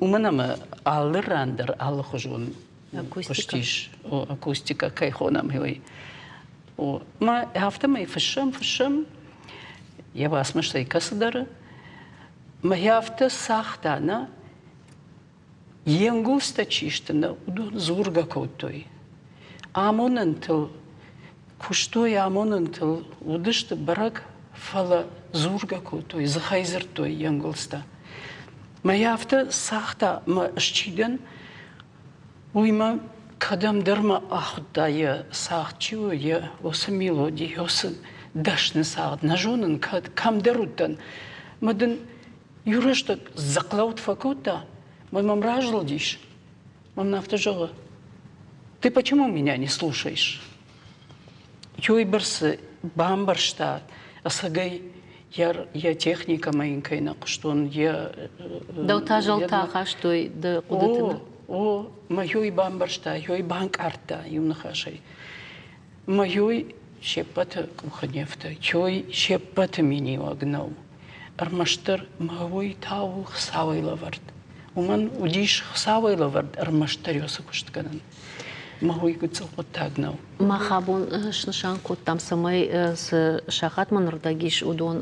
Уымӕн ӕмӕ алы ран дӕр алыхуызон куыстис, акустикӕ кӕй хонӕм, уый. Мӕ афтӕмӕй фыссӕм, фыссӕм йӕ уацмыстӕй кӕцыдӕры. Мӕ афтӕ цагъта, нӕ, йе нгуылдзтӕ чи сты, нӕ, уыдон дзургӕ кодтой. Амонӕнтыл куыстой, амонӕнтыл уыдысты бӕрӕг, фӕлӕ дзургӕ кодтой, дзыхӕй дзырдтой йе нгуылдзтӕ. Мӕ афтӕ цагъта, мӕ чи дӕн, Уый мӕ кӕдӕмдӕр мӕ ахуыдта, йӕ цагъд чи у, йӕ уыцы мелоди, йӕ уыцы дӕсны цагъд. Нӕ зонын, кӕд кӕмдӕр уыдтӕн. Мӕ дын иу рӕстӕг дзыхълӕуд фӕкодта, мӕ мӕм разылдис. Мӕм афтӕ зӕгъы: Ты почему меня не слушаешь? Уыйбӕрц бамбӕрста, ӕцӕгӕй йӕ техникӕмӕ йын кӕй нӕ хъуыстон, йӕ Дӕу та зӕлтӕ ахастой дӕ хъуыдыты? О, о, мӕ ёй бамбӕрста, ёй банкъардта иу ныхасӕй. Мӕ ёй се ппӕты къухы не фты, ёй се ппӕты миниуӕг нӕу. Ӕрмӕстдӕр мӕ уый та у Хуыцауӕй лӕвӕрд. Уымӕн уыдис Хуыцауӕй лӕвӕрд ӕрмӕстдӕр ёцы куыст кӕнын. Мӕ уый гыццыл хъуыддаг нӕу. Мах абон снысан кодтам, цӕмӕй цы сахатмӕ нырдӕг ис, уыдон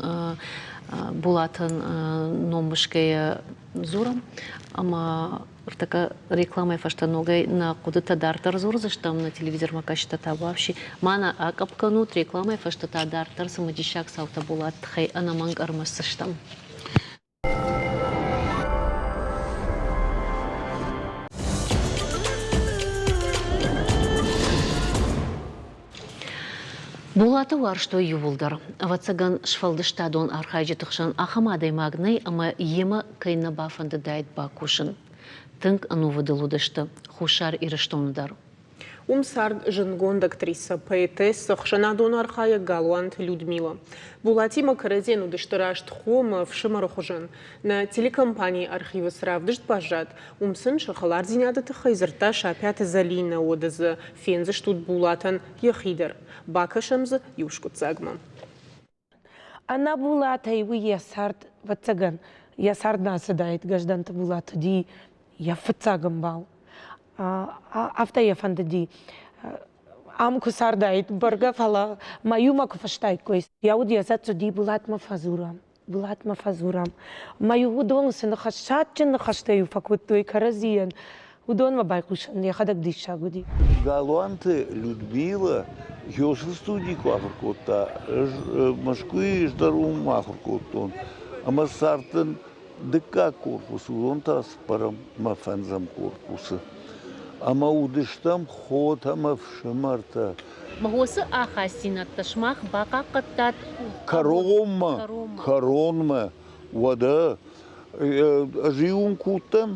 Булатӕн ном мысгӕйӕ дзурӕм. Ӕмӕ ӕртӕккӕ рекламӕйы фӕстӕ ногӕй нӕ хъуыдытӕ дарддӕр дзурдзыстӕм, нӕ телевизормӕ кӕсджытӕ та вообще ма нӕ акъӕпп кӕнут, рекламӕйы фӕстӕ та дарддӕр цымыдисаг цаутӕ Булат тыххӕй ӕнӕмӕнг ӕрмӕсдзыстӕм. Булаты уарзтой иууылдӕр. Ӕвӕццӕгӕн, сфӕлдыстадон архайджыты хсӕн ахӕм адӕймаг нӕй, ӕмӕ йемӕ кӕй нӕ бафӕндыдаид бакусын. Тынг ӕнувыдыл уыдысты Хуссар Ирыстоны дӕр. Уым цард зындгонд актрисӕ, поэтессӕ, ӕхсӕнадон архайӕг Галуанты Людмила. Булатимӕ кӕрӕдзийӕн уыдысты раст хо ӕмӕ ӕфсымӕры хуызӕн. Нӕ телекомпанийы архивы цы равдыст баззад, уым сын сӕ хӕлардзинады тыххӕй дзырдта Сапӕты Зӕлинӕ, уӕдӕ дзы фендзыстут Булатӕн йӕхи дӕр. Бакӕсӕм дзы иу скъуыддзагмӕ. Ӕнӕ Булатӕй уый йӕ цард, ӕвӕццӕгӕн, йӕ цард нӕ ацыдаид. Гӕздӕнты Булат уыди йӕ фыццаг ӕмбал. Афтӕ йӕ фӕндыди, ам куы цардаид, бӕргӕ, фӕлӕ ма иумӕ куы фыстаиккой. Йӕ уд йӕ дзӕцц уыди Булатмӕ фӕдзурӕм. Булатмӕ фӕдзурӕм. Ӕмӕ-иу уыдон цы ныхас, садджын ныхӕстӕ-иу фӕкодтой кӕрӕдзийӕн, уыдонмӕ байхъусын йӕхӕдӕг диссаг уыди. Галуанты Людмила Гёсы студийы куы ахуыр кодта, ӕз Мӕскуыйы ӕз дӕр уым ахуыр кодтон. Ӕмӕ цардтӕн дыккаг корпусы, уыдон та цыппӕрӕм ӕмӕ фӕндзӕм корпусы. Ӕмӕ уыдыстӕм хотӕ ӕмӕ фсымӕртӕ. Уыцы ахастдзинӕдтӕ сымах бахъахъхъӕдтат Кӕронмӕ, кӕронмӕ. Уӕдӕ ӕз-иу уым куы уыдтӕн,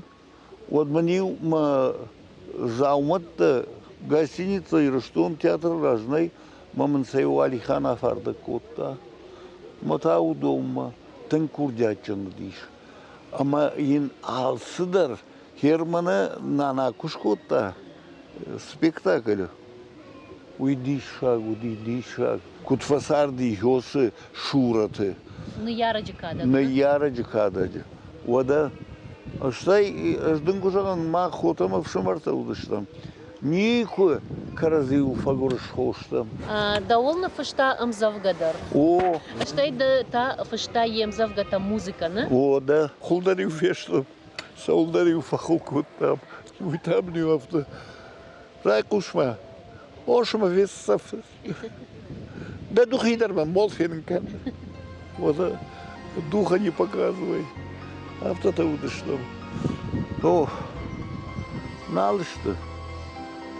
уӕд мын-иу мӕ дзаумӕттӕ гостиница Ирыстон театры раз нӕй, мӕ мын сӕ иу Алихан афардӕг кодта. Мӕ та уыдонмӕ тынг курдиатджын уыдис. Ӕмӕ йын алцыдӕр Германы нана куы скодта спектакль, уый диссаг уыди, диссаг. Куыд фӕцарди Гёсы сурӕты. Ныййарӕджы кадӕг. Ныййарӕджы кадӕджы. Уӕдӕ стӕй ӕз дын куы зӕгъын, мах хотӕ ӕмӕ ӕфсымӕртӕ уыдыстӕм. Никуы кӕрӕдзиуыл фӕгуырысхо стӕм. Дӕуыл ныффыста ӕмдзӕвгӕ дӕр. О. Стӕй ды та фыста йе мдзӕвгӕтӕ музыкӕ, нӕ? О, дӕ. Хуылдӕр-иу фесты. Цӕуылдӕр-иу фӕхыл кодтам, уый та мын-иу афтӕ райхъус-ма, Ошма фесӕф. Дӕ духи дӕр мӕ мол фенын кӕн. Уӕдӕ духа не показывай. Афтӕтӕ уыдыстӕм. О, нал сты.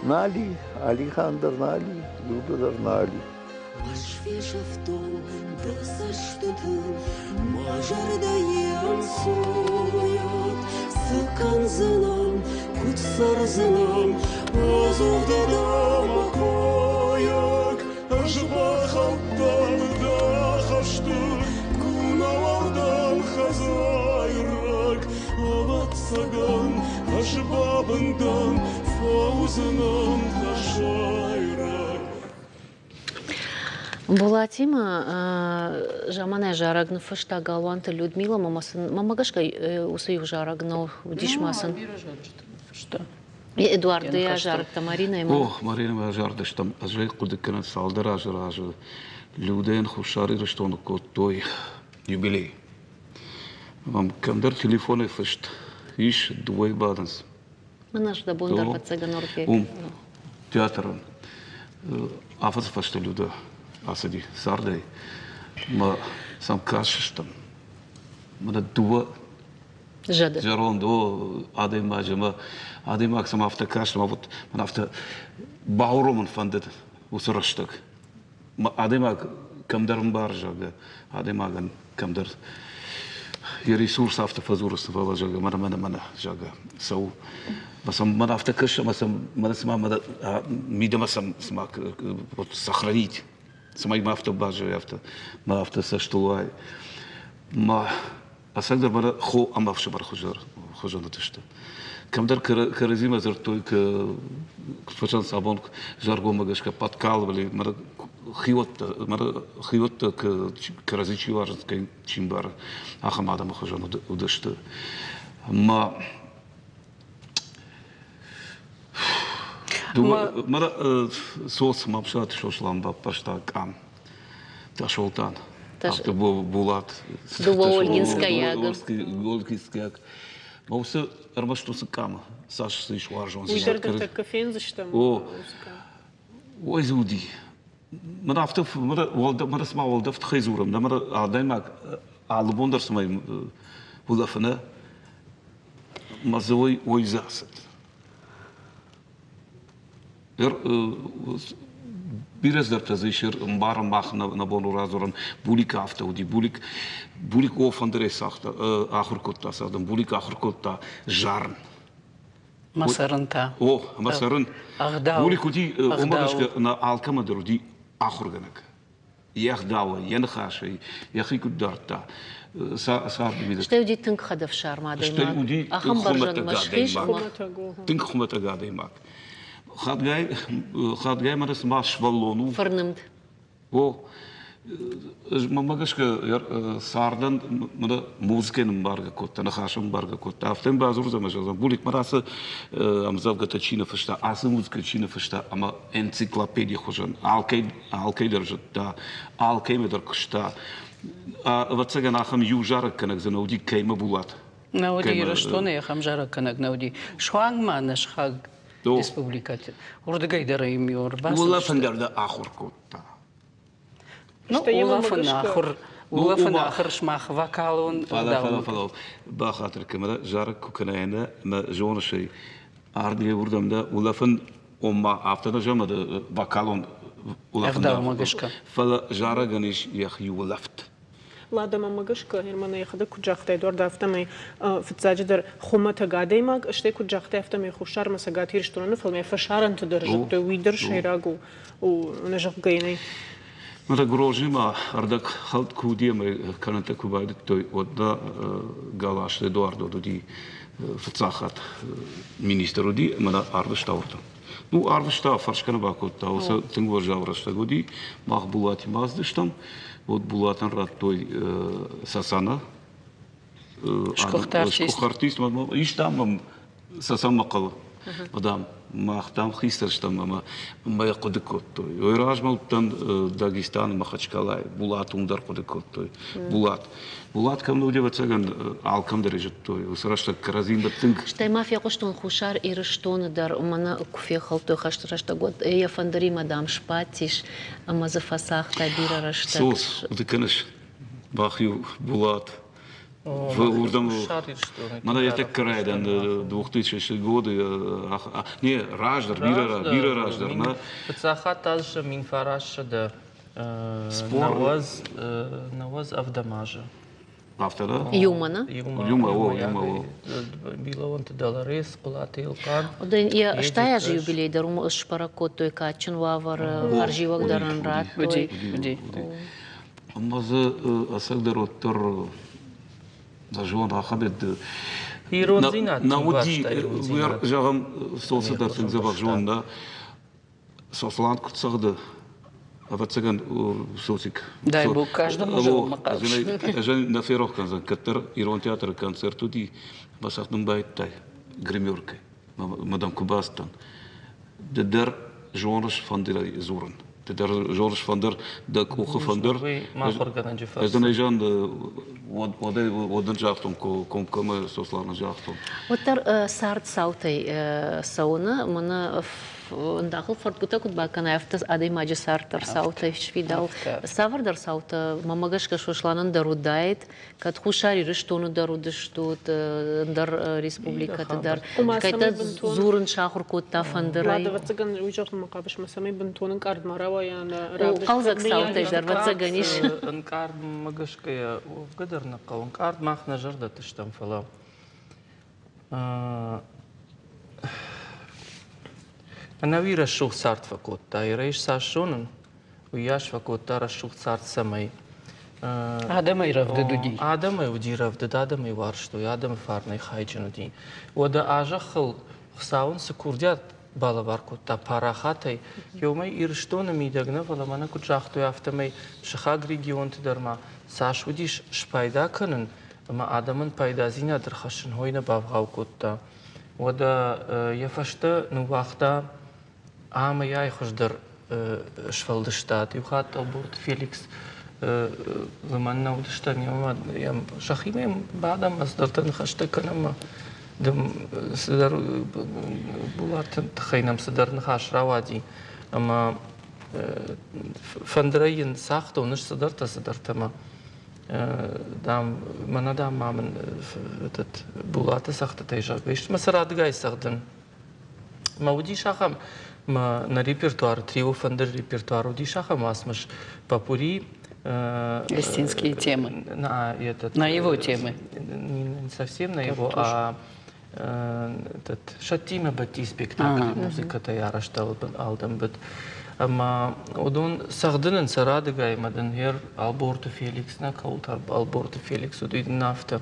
Нали, Алихан дӕр нали, Люда дӕр нали. Ӕз фесӕфтон дӕ цӕстытыл, мӕ зӕрдӕ йе нцойад. Цы кӕндзынӕн, куыд цӕрдзынӕн, ӕдзух дӕ дӕ койаг. Ӕз бахаудтӕн дӕ хӕсты, куы нӕуал дӕн хӕдзайраг. Ӕвӕццӕгӕн, ӕз бабын дӕн, фӕуыдзынӕн тӕссайраг. Булатимӕ заманайы зарӕг ныффыста Галуанты Людмила, мӕ сын мӕмӕ гӕсгӕ уыцы иу зарӕг нӕу уыдис ма сын. Фыста. Эдуарды йӕ зарыдта Маринӕимӕ. О, Маринӕмӕ зарыдыстӕм. Ӕз ӕй хъуыды кӕнын цалдӕр азы разы Людӕйӕн Хуссар Ирыстоны кодтой юбилей. Мӕм кӕмдӕр телефонӕй фыст ис, дыууӕйы бадынц. Мӕнӕ дӕ бон дӕр ӕвӕццӕгӕн оргӕ. Уым театры афӕдзы фӕстӕ Людӕ ацыди цардӕй. Мӕ сӕм кастыстӕм. Мӕнӕ дыууӕ зӕды. Зӕронд о адӕймаджы мӕ адӕймаг сӕм афтӕ каст, ӕмӕ вот мӕн афтӕ бауромын фӕндыд уыцы рӕстӕг. Адӕймаг кӕмдӕр ӕмбары, зӕгъгӕ, адӕймагӕн кӕмдӕр йӕ ресурс афтӕ фӕдзуры, цы фӕлӕ, зӕгъгӕ, мӕнӕ, мӕнӕ, мӕнӕ, зӕгъгӕ, цӕуы. Мӕ сӕм мӕн афтӕ кӕсы, ӕмӕ сӕм мӕнӕ цыма мӕнӕ мидӕмӕ сӕм цыма вот сохранить, цӕмӕй ма афтӕ баззайа, афтӕ мӕ афтӕ цӕстыл уайы. Мӕ Ӕцӕгдӕр мӕнӕ хо ӕмӕ ӕфсымӕр хуызӕн уыдысты. Кӕмдӕр кӕрӕдзимӕ дзырдтой, фӕзӕнц абон заргоммӕ гӕсгӕ подкалывали, мӕнӕ хиуӕттӕ, мӕнӕ хиуӕттӕ кӕрӕдзи чи уарзынц, чи мбары, ахӕм адӕмы хуызӕн уыдысты. Ма Мӕнӕ Соц Мамсыраты Сослан баппӕрста къам. Тасолтан. Афтӕ Булат. Дыууӕ Ольгинскӕйаг. Ольгинскӕйаг. Уыцы ӕрмӕст уыцы къамы цас ис уарзондзинад. Уый дӕр ныртӕккӕ фендзыстӕм. О, ой дзы уыди. Мӕн афтӕ мӕ цыма уӕлдӕф тыххӕй дзурӕм, нӕ мӕ адӕймаг алы бон дӕр цыма улӕфы нӕ, мӕ дзы ой ой дзы ацыд. Бирӕ цыдӕртӕ дзы ис, ӕмбарын мах нӕ бон у радзурын. Булик афтӕ уыди. Булик, Булик о фӕндырӕй цагъта, ахуыр кодта цӕгъдын. Булик ахуыр кодта зарын. Мӕ цӕрын та. О, мӕ цӕрын. Ӕгъдау. Булик уыди, уымӕ гӕсгӕ нӕ алкӕмӕ дӕр уыди ахуыргӕнӕг. Йе гъдауӕй, йӕ ныхасӕй йӕхи куыд дардта, царды мидӕг. Стӕй уыди тынг хӕдӕфсарм адӕймаг. Стӕй уыди ахӕм бӕрзӕндмӕ схиз адӕймаг. Тынг хуымӕтӕг адӕймаг. Хатгай, хатгай мӕнӕ цыма сывӕллон у. Фырнымд. О, мӕнмӕ гӕсгӕ цардӕн мӕнӕ музыкӕ нымбаргӕ кодта, ныхас ӕмбаргӕ кодта. Афтӕ йын бадзурдзӕн ӕмӕ зӕгъдзӕн, Булик, мӕнӕ ацы ӕмдзӕвгӕтӕ чи ныффыста, ацы музыкӕ чи ныффыста ӕмӕ энциклопедийы хуызӕн алкӕй алкӕй дӕр зыдта, алкӕимӕ дӕр куыста. Ӕвӕццӕгӕн, ахӕм иу зарӕггӕнӕг дзы нӕ уыди Кӕймӕ Булат. Нӕ уыди Ирыстоны ахӕм зарӕггӕнӕг нӕ уыди. Суанг ма нӕ сыхаг республикӕты. Уырдыгӕй дӕр ӕм ӕрбацыдысты. Улӕфын дӕр дӕ ахуыр кодта. Ну, улӕфын ахуыр, улӕфын ахуыр сымах вокалон Фӕлӕ, фӕлӕ, фӕлӕ, бахатыр кӕн, зарӕг куы кӕнай нӕ, мӕ зоныс ӕй, ардыгӕй уырдӕм дӕ улӕфын, ома афтӕ нӕ зӕгъӕм, вокалон улӕфын. Ӕгъдаумӕ гӕсгӕ. Фӕлӕ зарӕгӕн ис йӕхи улӕфт. Ладӕмӕ гӕсгӕ, Германы йӕхӕдӕг куыд загъта, Эдуард, афтӕмӕй фыццаджыдӕр хуымӕтӕг адӕймаг, стӕй куыд загъта, афтӕмӕй Хуссармӕ Цӕгат Ирыстоны, фӕлӕ фӕсарӕнты дӕр зыдтой, уый дӕр сӕйраг у, нӕ зӕгъгӕ нӕй. Мӕнӕ Грозныймӕ ӕрдӕгхӕлд куы уыди ӕмӕ кӕнӕнтӕ куы байдыдтой, уӕд нӕ Галазты Эдуард уыди фыццаг хатт министр уыди ӕмӕ нӕ арвыста уырдӕм. Ну, арвыста, фӕрсгӕ нӕ бакодта, уыцы тынг уӕззау рӕстӕг уыди. Мах Булатимӕ ацыдыстӕм. Вот Булатӕн радтой Сасана. Сгуыхт артист. Сгуыхт артист. Ис там мӕм Сасанмӕ хъӕуы. Дам, мах там хистӕр стӕм ӕмӕ мӕ хъуыды кодтой. Уый размӕ уыдтӕн Дагестаны Махачкалайы. Булат уым дӕр хъуыды кодтой. Булат. Булат кӕм уыди, ӕвӕццӕгӕн, алкӕм дӕр зыдтой. Уыцы рӕстӕг кӕрӕдзимӕ тынг. Стӕй ма фехъуыстон Хуссар Ирыстоны дӕр, мӕнӕ куы фехӕлдтой хӕсты рӕстӕг, уӕд йӕ фӕндыримӕ, дам, сбадтис ӕмӕ дзы фӕцагъта бирӕ рӕстӕг. Сос, хъуыды кӕныс, бах-иу Булат. Уырдӕм мӕнӕ йӕ тӕккӕ райдиан 2000 годы, не, раздӕр, бирӕ, бирӕ раздӕр, нӕ. Фыццаг хатт азы 1900 90 ӕвдӕм азы. Афтӕ да? Иумӕ, нӕ? Иумӕ, о, иумӕ, о. Билаонты Долорес, Хъуылаты Елхъан. Йӕ 80 азы юбилей дӕр уым сбӕрӕг кодтой кадджын уавӕры, хӕрзиуӕг дӕр ын радтой. Ӕмӕ дзы ӕцӕгдӕр уӕддӕр зон ахӕм Ирондзинад нӕ уыди, зӕгъӕм, соцдӕр тынг дзӕбӕх зон, да? Сослан куыд цӕгъды, ӕвӕццӕгӕн, Социк. Дай бог каждому живому Ӕз нӕ ферох кӕндзӕн, кӕддӕр Ирон театры концерт уыди, басагъд мын байдтай гримеркӕй. Мадам куы бацыдтӕн. Ды дӕр зоныс фӕндырӕй дзурын. Ды дӕр зоныс фӕндыр, дӕ къухы фӕндыр. Махуыргӕнӕджы Ӕз дын ӕй зӕгъын, уӕд ын загътон, комкоммӕ Сосланӕн загътон. Уӕддӕр цард цаутӕй цӕуыны, мӕнӕ ӕндахыл фӕрдгуытӕ куыд бакӕнай, афтӕ адӕймаджы цард дӕр саутӕй сфидау. Цавӕрдӕр саутӕ, мӕнмӕ гӕсгӕ, Сосланӕн дӕр уыдаид, кӕд Хуссар Ирыстоны дӕр уыдыстут, ӕндӕр республикӕты дӕр. Кӕддӕр дзурын сахуыр кодта фӕндырӕй. Ӕвӕццӕгӕн, уый зӕгъынмӕ хъавыс, мӕ цӕмӕй бынтон ӕнкъард ма рауайа нӕ Хъӕлдзӕг цаутӕй дӕр, ӕвӕццӕгӕн, ис. Ӕнкъардмӕ гӕсгӕ уӕвгӕ дӕр нӕ хъӕуы. Ӕнкъард мах нӕ зӕрдӕты стӕм, фӕлӕ Ӕнӕуи рӕсугъд цард фӕкодта. Ирӕй цас зонын, уыйас фӕкодта рӕсугъд цард цӕмӕй. Адӕмӕй рӕвдыд уыди. Адӕмӕй уыди рӕвдыд, адӕмӕй уарзтой, адӕмы фарнӕй хайджын уыди. Уӕдӕ а зӕххыл Хуыцау ын цы курдиат балӕвар кодта парахатӕй, еумӕ Ирыстоны мидӕг нӕ, фӕлӕ мӕнӕ куыд загътой, афтӕмӕй сыхаг регионты дӕр ма цас уыдис спайда кӕнын, ӕмӕ адӕмӕн пайдадзинад ӕрхӕссын хой нӕ бавгъау кодта. Уӕдӕ йӕ фӕстӕ ныууагъта ӕмӕ хуыздӕр сфӕлдыстад. Иу хатт Ӕлборты Феликс лымӕн нӕ уыдыстӕм, йемӕ сӕхимӕ бадӕм, цыдӕртӕ ныхӕстӕ кӕнӕм цыдӕр Булаты тыххӕй нӕм цыдӕр ныхас рауади ӕмӕ фӕндырӕй йын цагътон ӕз цыдӕртӕ, цыдӕртӕ мӕ дам, мӕнӕ, дам, ма мын этот Булаты цӕгъдтытӕй зӕгъгӕ, исты мӕ сӕ радыгай цӕгъдын. Мӕ уыдис ахӕм, мӕ нӕ репертуар, трио фӕндыр репертуар уыдис ахӕм уацмыс попури. Листинские темы. На, этот, на его темы. Не совсем на его, а этот Шаттиме бадти спектакль музыкӕтӕй арӕзт алдӕмбыд. Ӕмӕ уыдон цӕгъдынӕн сӕ радыгай ӕмӕ дын гъер Ӕлборты Феликс нӕ кӕуылты Ӕлборты Феликс уыд, уый дын афтӕ.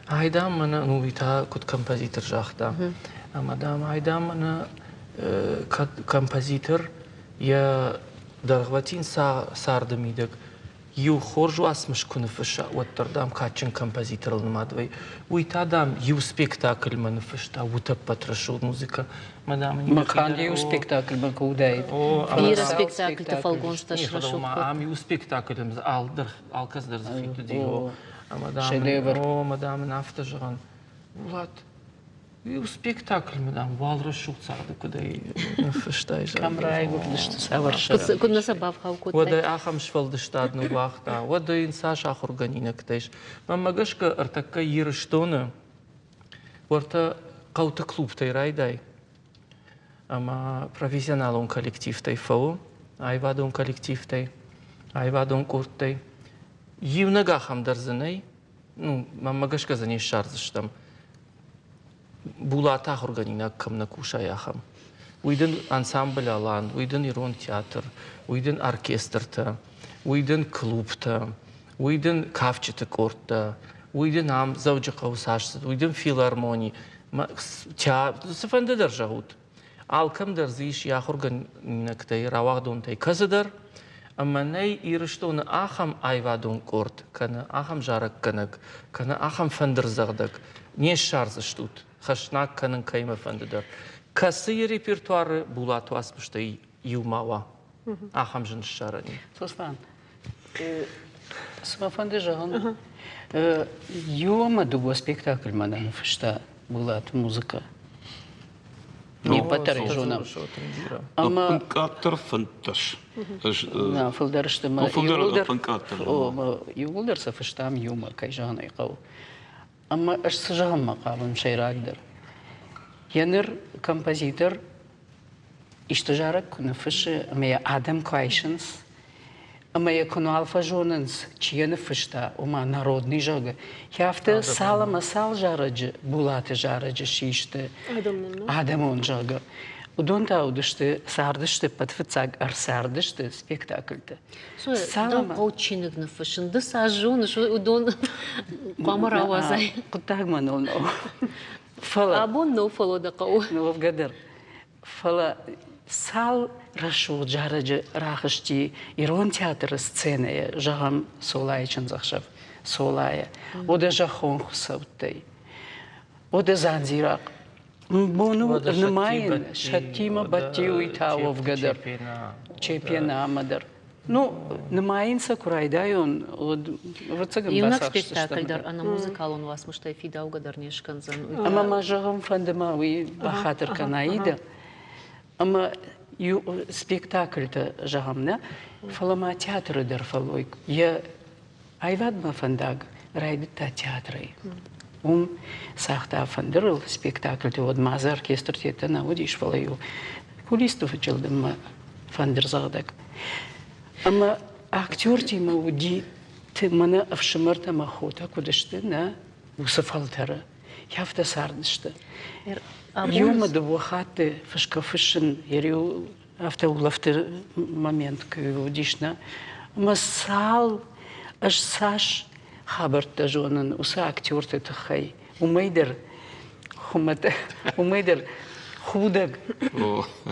Ай, дам, мӕнӕ, ну уый та куыд композитор загъта. Ӕмӕ, дам, ай, дам, мӕнӕ кӕд композитор йӕ дӕргъвӕтин царды мидӕг. Иу хорз уацмыс куы ныффысса, уӕддӕр, дам, кадджын композиторыл нымад вӕййы. Уый та, дам, иу спектакльмӕ ныффыста утӕппӕт рӕсугъд музыкӕ. Мадам, Канд иу спектакльмӕ куы уыдаид. Бирӕ спектакльты фӕлгонцтӕ срӕсугъд кодта. Ам иу спектакль алкӕцы дӕр дзы хит уыди. Ӕмӕ, дам, ын афтӕ зӕгъӕн, Булат, Иу спектакльмӕ, дам, уал рӕсугъд царды куыдӕй ныффыстай. Кӕм райгуырдысты, цавӕр Куыд нӕ сӕ бавгъау кодтай? Уӕдӕ ахӕм сфӕлдыстад ныууагъта, уӕдӕ йын цас ахуыргӕнинӕгтӕ ис. Мӕнмӕ гӕсгӕ, ӕртӕккӕ Ирыстоны уӕртӕ хъӕуты клубтӕй райдай ӕмӕ профессионалон коллективтӕй фӕуы, аивадон коллективтӕй, аивадон къордтӕй. Иунӕг ахӕм дӕр дзы нӕй, ну, мӕнмӕ гӕсгӕ дзы не ссардзыстӕм. Булат ахуыргӕнинаг кӕм нӕ кусай, ахӕм. Уый дын ансамбль Алан, уый дын ирон театр, уый дын оркестртӕ, уый дын клубтӕ, уый дын кафджыты къордтӕ, уый дын ам Дзӕуджыхъӕуы цас цыд, уый дын филармони, цыфӕнды дӕр зӕгъут. Алкӕм дӕр дзы ис йӕ ахуыргӕнинӕгтӕй, рауагъдонтӕй кӕцыдӕр, ӕмӕ нӕй Ирыстоны ахӕм аивадон къорд, кӕнӕ ахӕм зарӕггӕнӕг, кӕнӕ ахӕм фӕндырдзӕгъдӕг не ссардзыстут, хӕснаг кӕнын кӕимӕ фӕнды дӕр, кӕцыйы репертуары Булат уацмыстӕй иу ма уа, ахӕм зын ссарӕн и. Сослан, цы мӕ фӕнды зӕгъын, иу ӕмӕ дыууӕ спектакльмӕ нӕ ныффыста Булат музыкӕ. Не ппӕт дӕр ӕй зонӕм. Ӕмӕ къаддӕр 15. Нӕ, фылдӕр сты. Иууылдӕр сӕ фыстам иумӕ, кӕй зӕгъын ӕй хъӕуы. Ӕмӕ ӕз цы зӕгъынмӕ хъавын сӕйрагдӕр. Йӕ ныр композитор исты зарӕг куы ныффыссы ӕмӕ йӕ адӕм куы айсынц, ӕмӕ йӕ куы нал фӕзонынц, чи йӕ ныффыста, ома народный, зӕгъгӕ, афтӕ цал ӕмӕ цал зарӕджы Булаты зарӕджы систы адӕмон, зӕгъгӕ. Уыдон та уыдысты, цардысты, ӕппӕт фыццаг ӕрцардысты спектакльты. Цал хъӕуы чиныг ныффыссын, ды цас зоныс, уыдон хъуамӕ рауадзай. Хъуыддаг мӕныл нӕу. Фӕлӕ абон нӕу, фӕлӕ дӕ хъӕуы. Уӕвгӕ дӕр. Фӕлӕ цал рӕсугъд зарӕджы рахызти ирон театры сценӕйӕ, зӕгъӕм, Солайы чындзӕхсӕв, Солайӕ, уӕдӕ зӕххон хуыцӕуттӕй, уӕдӕ Дзандзирахъ. Бон у нымайын, сӕттимӕ бадти уый та уӕвгӕ дӕр, Чепенамӕ дӕр. Ну, нымайын сӕ куы райдайон, уӕд ӕвӕццӕгӕн Иунӕг спектакль дӕр ӕнӕ музыкалон уацмыстӕй фидаугӕ дӕр не скӕндзӕн. Ӕмӕ ма зӕгъын фӕнды ма уый бахатыр кӕн Аида. Ӕмӕ иу спектакльтӕ зӕгъӕм нӕ, фӕлӕ ма театры дӕр фӕллой. Йӕ аивадмӕ фӕндаг райдыдта театрӕй. Уым цагъта фӕндырыл спектакльты, уӕд ма дзы оркестртӕ нӕ уыдис, фӕлӕ-иу кулисты фӕчъылдыммӕ фӕндырдзӕгъдӕг. Ӕмӕ актертимӕ уыди мӕнӕ ӕфсымӕртӕ ӕмӕ хотӕ куыд сты, нӕ уыцы фӕлтӕры. Афтӕ цардысты. Иумӕ дыууӕ хатты фысгӕ фыссын йӕ риу афтӕ улӕфты момент кӕй уыдис, нӕ? Ӕмӕ цал, ӕз цас хабӕрттӕ зонын уыцы актерты тыххӕй, уымӕй дӕр хуымӕтӕг, уымӕй дӕр худӕг,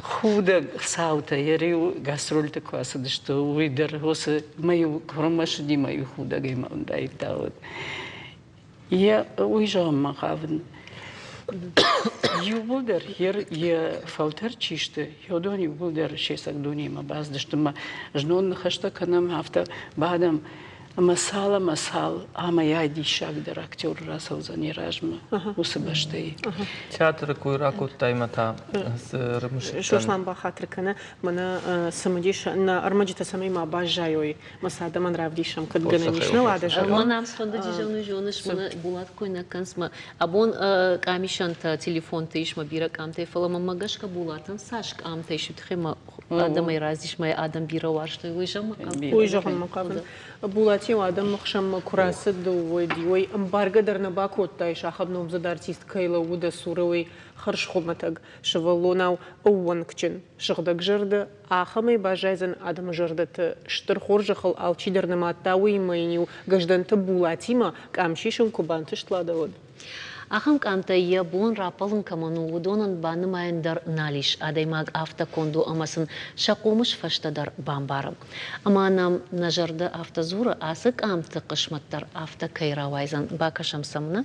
худӕг цаутӕ йӕ риу гастрольты куы ацыдысты, уый дӕр уыцы мӕ-иу куы рымысыди, мӕ-иу худӕгӕй мӕ уындаид уӕд. Йӕ уый зӕгъынмӕ хъавын. Иууылдӕр йӕ фӕлтӕр чи сты, уыдон иууылдӕр се цӕг дунемӕ бацыдысты ӕмӕ знон ныхӕстӕ кӕнӕм, афтӕ бадӕм ӕмӕ цал ӕмӕ цал амӕй диссагдӕр актер рацӕудзӕн йӕ размӕ уыцы бӕстӕйы. Театры кой ракодтай ӕмӕ та цы рымысыдтӕн? Сослан бахатыр кӕны, мӕнӕ цымыдис нӕ ӕрмӕджытӕ цӕмӕй ма баззайой мӕ сӕ адӕмӕн равдисӕм, кӕд гӕнӕн ис, нӕ уӕдӕ зӕгъӕм. Мӕн ам сфӕндыди зӕгъын, зоныс, мӕнӕ Булат кой нӕ кӕныс, мӕ абон къамисӕнтӕ телефонты ис мӕ бирӕ къамтӕ, фӕлӕ мӕнмӕ гӕсгӕ Булатӕн цас къамтӕ ис, уый тыххӕй мӕ адӕмӕй раздис, мӕ адӕм бирӕ уарзтой, уый зӕгъынмӕ хъавын. Уый зӕгъынмӕ хъавын. Булатиу адӕмы хсӕнмӕ куы рацыд, уӕд уый ӕмбаргӕ дӕр нӕ бакодтаис, ахӕм номдзыд артист кӕй лӕууы дӕ цуры, уый хӕрзхуымӕтӕг сывӕллонау ӕууӕнкджын, сыгъдӕгзӕрдӕ, ахӕмӕй баззайдзӕн адӕмы зӕрдӕты стыр хорзӕхыл алчидӕр нымадта, уыимӕ йын-иу Гӕздӕнты Булатимӕ къам сисын куы бантыст, уӕд. Ахӕм къамтӕй йӕ бон раппӕлын кӕмӕн у, уыдонӕн банымайӕн дӕр нал ис. Адӕймаг афтӕ конд у ӕмӕ сын сӕ хъомыс фӕстӕдӕр бамбары. Ӕмӕ нӕм нӕ зӕрдӕ афтӕ дзуры, ацы къамты хъысмӕт дӕр афтӕ кӕй рауайдзӕн. Бакӕсӕм сӕм, нӕ?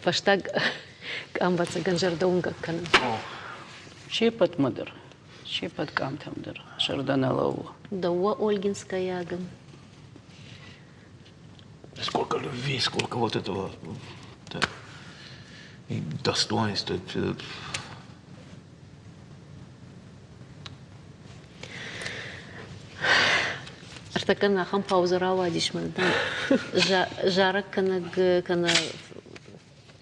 Фӕстаг къамбӕцӕгӕн зӕрдӕ уынгӕг кӕны. Се ппӕтмӕ дӕр, се ппӕт къамтӕм дӕр зӕрдӕ нӕ лӕууы. Дӕууӕ Ольгинскӕйагӕн. Сколько любви, сколько вот этого да, и достоинства. Ӕртӕккӕ ахӕм паузӕ рауадис мӕн зарӕггӕнӕг кӕнӕ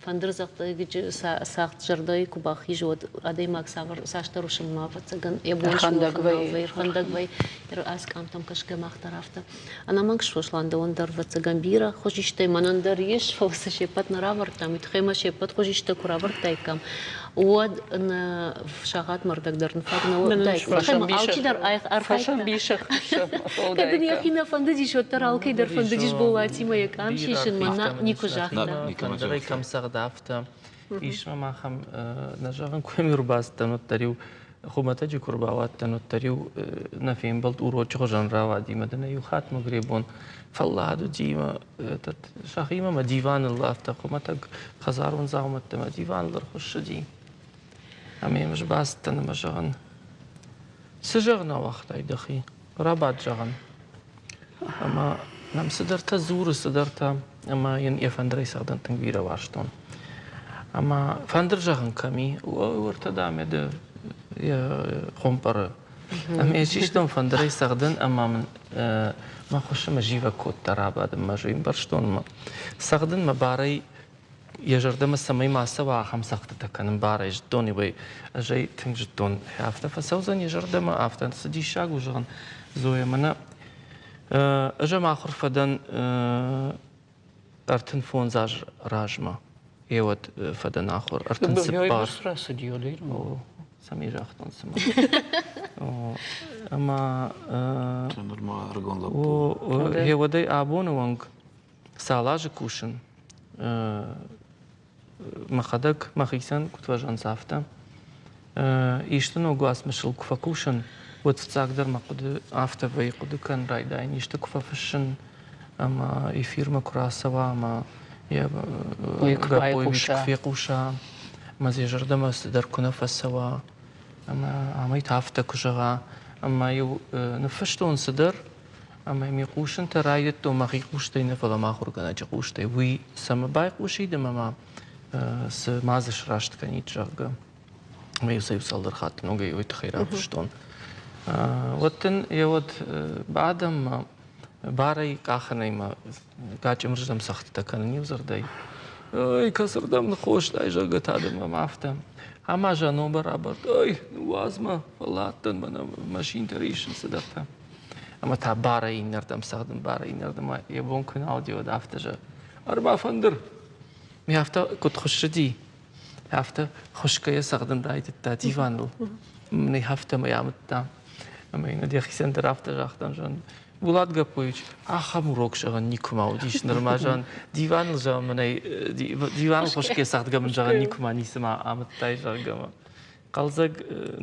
фӕндырдзӕгъдӕджы цагъд зӕрдӕйы куы бахизы, уӕд адӕймаг цавӕр цасдӕр уысммӕ, ӕвӕццӕгӕн, йӕ бон Ӕрхӕндӕг вӕййы. Ӕрхӕндӕг вӕййы. Ацы къамтӕм кӕсгӕ мах дӕр афтӕ. Ӕнӕмӕнг Сослан дӕуӕн дӕр, ӕвӕццӕгӕн, бирӕ хуызистӕй мӕнӕн дӕр ис, фӕлӕ сӕ се ппӕт нӕ равӕрдтам. Уый тыххӕй ма се ппӕт хуызистӕ куы равӕрдтаиккам, уӕд нӕ сахатмӕ ӕрдӕг дӕр фаг нӕ уыдаид. Алчидӕр архайдта. Кӕд ын йӕхи нӕ фӕндыдис, уӕддӕр алкӕй дӕр фӕндыдис Болатимӕ йӕ къам сисынмӕ, никуы загъта. Фӕндырӕй кӕм цӕгъда, афтӕ. Ис мӕм ахӕм, нӕ зӕгъын, куы ӕрбацыдтӕн, уӕддӕр-иу хуымӕтӕджы куы рбауадтӕн, уӕддӕр-иу нӕ фембӕлд урочы хуызӕн рауади мӕ дын иу хатт мӕгребон фӕллад уыди мӕ сӕхимӕ мӕ диваныл афтӕ хуымӕтӕг хӕдзарон дзаумӕттӕ мӕ диваныл ӕрхуыссыди. Ӕмӕ йӕм ӕз бацыдтӕн ӕмӕ зӕгъын, цы зӕгъын ауагътай дӕхи? Рабад, зӕгъын. Ӕмӕ нӕм цыдӕртӕ дзуры, цыдӕртӕ, ӕмӕ йын йӕ фӕндырӕй цӕгъдын тынг бирӕ уарзтон. Ӕмӕ фӕндыр зӕгъын кӕм и, уӕртӕ дам йӕ йӕ хъомпъыры. Ӕмӕ йӕ систон фӕндырӕй цӕгъдын ӕмӕ мын мӕ хуысымӕ зивӕг кодта рабадынмӕ, ӕз ӕй ӕмбӕрстон ӕмӕ цӕгъдын мӕ барӕй йӕ зӕрдӕмӕ цӕмӕй ма цӕуа, ахӕм цӕгъдтытӕ кӕнын барӕй зыдтон-иу ӕй, ӕз ӕй тынг зыдтон. Афтӕ фӕцӕудзӕн йӕ зӕрдӕмӕ, афтӕ цы диссаг у, зӕгъын, Зоя, мӕнӕ. Ӕз ӕм ахуыр фӕдӕн 35 аз размӕ. Еуӕд фӕдӕн ахуыр 34. Рацыди Цӕмӕй загътон цыма. Ӕма Нырма ӕрыгон лӕппу. Еуӕдӕй абоны онг цал азы кусын, мӕхӕдӕг мӕхицӕн куыд фӕзӕгъынц, афтӕ. Исты ног уацмысыл куы фӕкусын, уӕд фыццагдӕр мӕ хъуыды афтӕ вӕййы, хъуыды кӕнын райдайын, исты куы фӕфыссын ӕмӕ эфирмӕ куы рацӕуа ӕмӕ йӕ Гаппоевич куы фехъуса, ӕмӕ дзы йӕ зӕрдӕмӕ цыдӕр куы нӕ фӕцӕуа, ӕмӕ амӕй та афтӕ куы зӕгъа, ӕмӕ-иу ныффыстон цыдӕр, ӕмӕ ми хъусынтӕ райдыдтон мӕхи хъустӕй нӕ, фӕлӕ мӕ ахуыргӕнӕджы хъустӕй. Уый цӕмӕ байхъусид ӕмӕ ма цы ма дзы сраст кӕнид, зӕгъгӕ. Ӕмӕ-иу сӕ иу цалдӕр хатты ногӕй уый тыххӕй рафыстон. Уӕд дын йӕ уӕд адӕммӕ барӕй къахынӕй мӕ гачъымырздӕм цӕгъдтытӕ кӕнын иу дзырдӕй. Ой, кӕцырдӕм ныххостай, зӕгъгӕ та дын мӕм афтӕ. Ӕмӕ зӕномӕ рабадт, ой, ныууадз мӕ, фӕлладтӕн, мӕнӕ машинтӕ рисынц цыдӕртӕ. Ӕмӕ та барӕй иннӕрдӕм цӕгъдын, барӕй иннӕрдӕм. Йӕ бон куы нал уыди, уӕд афтӕ зӕгъы, ӕрбафӕндыр. Ме афтӕ куыд хуыссыди, афтӕ хуысгӕйӕ цӕгъдын райдыдта диваныл. Мын афтӕмӕй амыдта. Ӕмӕ йын йӕхицӕн дӕр афтӕ загътам, зӕгъын, Булат Гаппович, ахӕм урок зӕгъын никуыма уыдис нырма, зӕгъын, диваныл зӕгъын мын ӕй, диваныл хуысгӕ цӕгъдгӕ мын зӕгъын никуыма ницыма амыдтай, зӕгъгӕ. Хъӕлдзӕг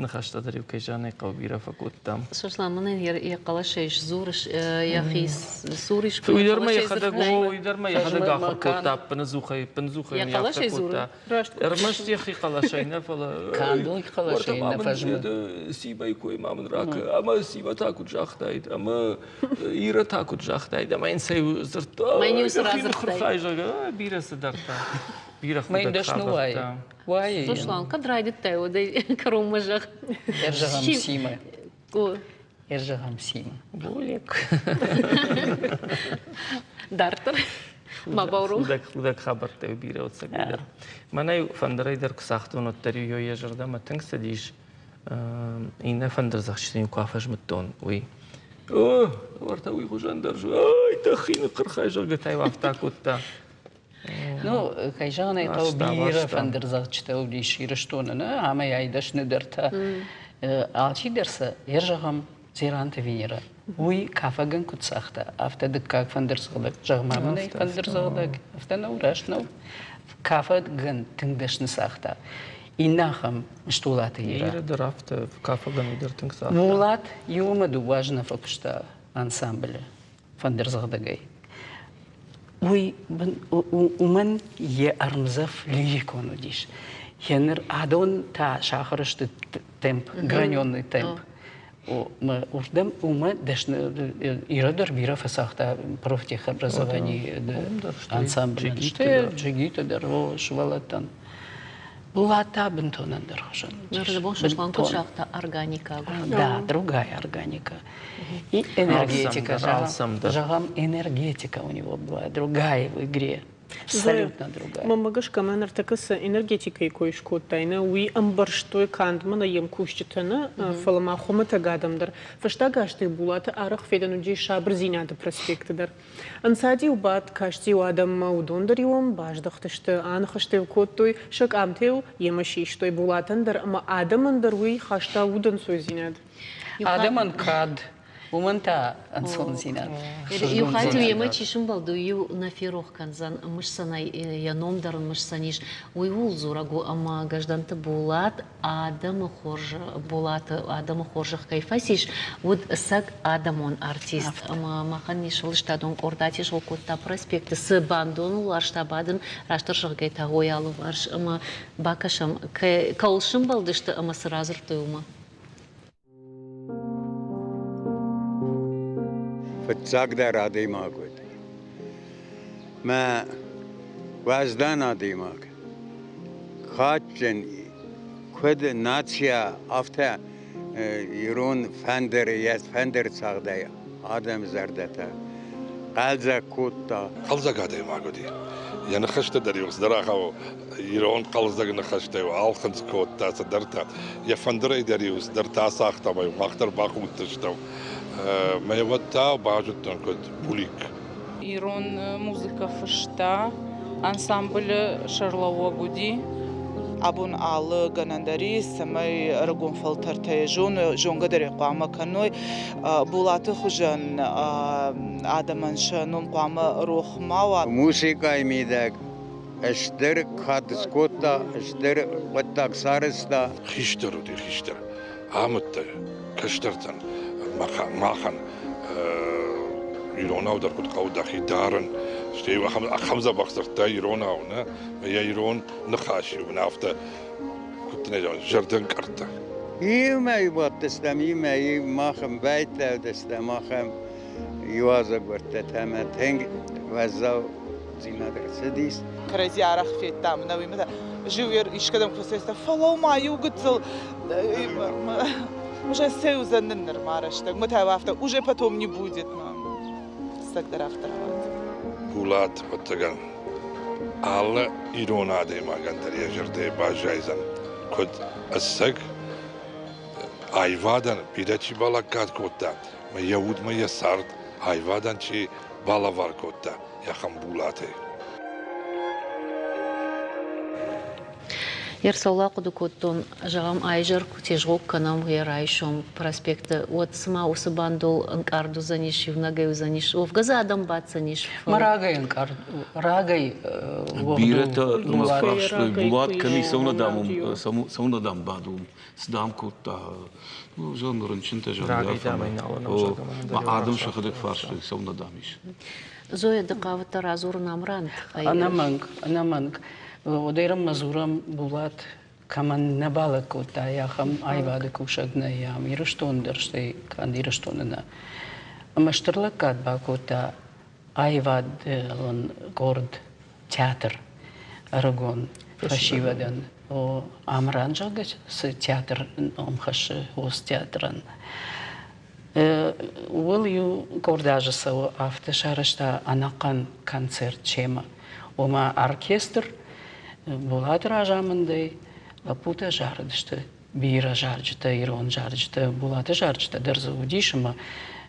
ныхӕстӕ дӕр-иу кӕй зӕгъын хъӕуы бирӕ фӕкодтам. Сослан, мӕнӕн йӕ хъӕлӕсӕй сдзурыс, йӕхи цур искуы Уый дӕр ма йӕхӕдӕг, уый дӕр ма йӕхӕдӕг ахуыр кодта ӕппыныдзухӕй, ӕппыныдзухӕй Йӕ хъӕлӕсӕй дзуры? Ӕрмӕст йӕхи хъӕлӕсӕй нӕ, фӕлӕ Канд уый хъӕлӕсӕй нӕ фӕзмы. Симӕйы кой ма мын ракӕ, ӕмӕ Симӕ та куыд загътаид, ӕмӕ Ира та куыд загътаид, ӕмӕ йын сӕ дзырдта, йӕхи зӕгъы, бирӕ цыдӕртӕ, бирӕ худӕг хабӕрттӕ. Уайы. Сослан, кӕд райдыдтай, уӕд ӕй кӕронмӕ зӕгъ. Ӕрзӕгъӕм Симӕ. Ӕрзӕгъӕм Симӕ. Булик. Дарддӕр ма бауром. Худӕг хабӕрттӕ бирӕ уыд цӕгӕйдӕр. Мӕнӕ фӕндырӕй дӕр куы цагътон, уӕддӕр-иу йӕ зӕрдӕмӕ тынг цыдис. Иннӕ фӕндырдзӕгъдджытӕн-иу куы афӕзмыдтон, уый. О, уӕртӕ уый хуызӕн дӕр, ай, дӕхи ныхъхъырхай, зӕгъгӕ та-иу афтӕ кодта. Ну, кӕй зӕгъын ӕй хъӕуы, бирӕ фӕндырдзӕгъдджытӕ уыдис Ирыстоны, нӕ, амӕй ай дӕсныдӕртӕ. Алчидӕр сӕ, йе зӕгъӕм, Дзеранты Венера. Уый кафӕгӕн куыд цагъта, афтӕ дыккаг фӕндырдзӕгъдӕг, зӕгъ-ма мын ӕй, фӕндырдзӕгъдӕг, афтӕ нӕу, раст нӕу? Кафӕгӕн тынг дӕсны цагъта. Иннӕ ахӕм Стулаты Ира. Ира дӕр афтӕ кафӕгӕн уый дӕр тынг цагъта. Мулат иумӕ дыууӕ азы нӕ фӕкуыста ансамблы. фӕндырдзӕгъдӕгӕй. Уый уымӕн йӕ ӕрмдзӕф лирикон уыдис. Йӕ ныр адон та сахуыр сты темп, граненный темп. Уырдӕм уымӕ дӕсны Ира дӕр бирӕ фӕцагъта профтехобразование ансамбль. Стӕй джигиты дӕр сывӕллӕттӕн. Булат та бынтон ӕндӕрхуызон. Ныры Сослан куыд загъта, органика. Да, другая органика. И энергетика, зӕгъӕм, энергетика у него была другая в игре. Абсолютно другая. Мӕнмӕ гӕсгӕ мӕ ныртӕккӕ цы энергетикӕйы кой скодтай, нӕ, уый ӕмбӕрстой канд мӕнӕ йе мкусджытӕ нӕ, фӕлӕ ма хуымӕтӕг адӕм дӕр. Фӕстаг азты Булаты арӕх федӕн уыди Сабырдзинады проспекты дӕр. Ӕнцад-иу бадт, касти-иу адӕммӕ, уыдон дӕр-иу ӕм баздӕхтысты, аныхӕстӕ-иу кодтой, сӕ къамтӕ-иу йемӕ систой. Булатӕн дӕр ӕмӕ адӕмӕн дӕр уый хаста удӕнцойдзинад. Адӕмӕн кад, уымӕн та ӕнцондзинад. Иу хатт-иу йемӕ чи сымбӕлд, уый-иу нӕ ферох кӕндзӕн, мысдзӕн ӕй, йӕ ном дӕр ын мысдзӕнис. Уый ууыл дзурӕг у, ӕмӕ Гӕздӕнты Булат адӕмы хорз Булаты адӕмы хорзӕх кӕй фӕцис, уыд ӕцӕг адӕмон артист. Ӕмӕ махӕн не сфӕлдыстадон къорд атезгъо кодта проспекты, цы бандоныл уарзта бадын, растдӕр зӕгъгӕ та уый алыварс. Ӕмӕ бакӕсӕм, кӕуыл сымбӕлдысты ӕмӕ цы радзырдтой, уымӕ. Фыццагдӕр адӕймаг уыд. Мӕ уӕздан адӕймаг. Кадджын, куыд нацийӕ, афтӕ ирон фӕндыры, йӕ фӕндыры цагъдӕй адӕмы зӕрдӕтӕ хъӕлдзӕг кодта. Хъӕлдзӕг адӕймаг уыди. Йӕ ныхӕстӕ дӕр-иу цыдӕр ахӕм ирон хъӕлдзӕг ныхӕстӕ-иу алхынцъ кодта цыдӕртӕ. Йӕ фӕндырӕй дӕр-иу цыдӕртӕ ацагъта ӕмӕ-иу мах дӕр бахудтыстӕм. Мӕ уӕд та базыдтон, куыд Пулик. Ирон музыкӕ фыста, ансамблы сӕрлӕууӕг уыди. Абон алы гӕнӕн дӕр ис, цӕмӕй ӕрыгон фӕлтӕртӕ зонгӕ дӕр хъуамӕ кӕной. Булаты хуызӕн адӕмӕн сӕ ном хъуамӕ рох ма уа. Музыкӕйы мидӕг стыр кад скодта, стыр хъуыддаг сарӕзта. Хистӕр уыди, хистӕр. Амыдта кӕстӕртӕн, махӕн иронау дӕр куыд хъӕуы дӕхи дарын, стӕй ахӕм дзӕбӕх дзырдта иронау, нӕ? Йӕ ирон ныхас-иу мын афтӕ, куыд дын ӕй зӕгъон, зӕрдӕнкъардта. Иумӕ бадтыстӕм, иумӕ мах ӕмбӕйттӕ уыдыстӕм, ахӕм иуазӕгуӕрттӕ ӕмӕ тынг уӕззаудзинад ӕрцыдис. Кӕрӕдзи арӕх федтам, нӕ уый жиуер искӕдӕм куы фӕцӕйцыд, фӕлӕуу-ма иу гыццыл, уже цӕудзӕн нын нырма рӕстӕг, мы та афтӕ уже потом не будет, цӕгдӕр афтӕ рауад. Булат, ӕвӕццӕгӕн, алы ирон адӕймагӕн дӕр йӕ зӕрдӕйы баззайдзӕн, куыд ӕцӕг аивадӕн бирӕ чи балӕггад кодта, ӕмӕ йӕ удмӕ йӕ цард аивадӕн чи балӕвар кодта, ахӕм Булатӕй. Ерсаула хъуыды кодтон, зӕгъӕм, айзӕр куы тезгъо кӕнӕм йӕ райсом проспекты, уӕд цыма уыцы бандол ӕнкъард уыдзӕнис, иунӕгӕй уыдзӕнис, уӕвгӕ дзы адӕм баддзӕнис. Мӕ рагӕй ӕнкъард, рагӕй Бирӕтӕ мӕ фарстой, Булат кӕм и, цӕуылнӕ дам бады уым, цы дам кодта. Ну, зӕгъын, рынчынтӕ, зӕгъгӕ, адӕм сӕхӕдӕг фарстой, цӕуылнӕ дам ис. Зоя, ды хъавыдтӕ радзурын Амраны тыххӕй? Ӕнӕмӕнг, ӕнӕмӕнг. Уӕдӕй ма дзурӕм Булат кӕмӕн нӕ балӕг кодта, ахӕм аивады кусӕг нӕй ам Ирыстоны дӕр, стӕй канд Ирыстоны нӕ. Ӕмӕ стыр лӕггад бакодта аивадон къорд театр ӕрыгон фӕсивӕдӕн. Амран, зӕгъгӕ, цы театр ном хӕссы, уыцы театрӕн. Ууыл иу къорд азы цӕуы, афтӕ сарӕзта ӕнӕхъӕн концерт семӕ. Ома оркестр Булаты разамындӕй лӕппутӕ зарыдысты бирӕ зарджытӕ, ирон зарджытӕ, Булаты зарджытӕ дӕр дзы уыдис ӕмӕ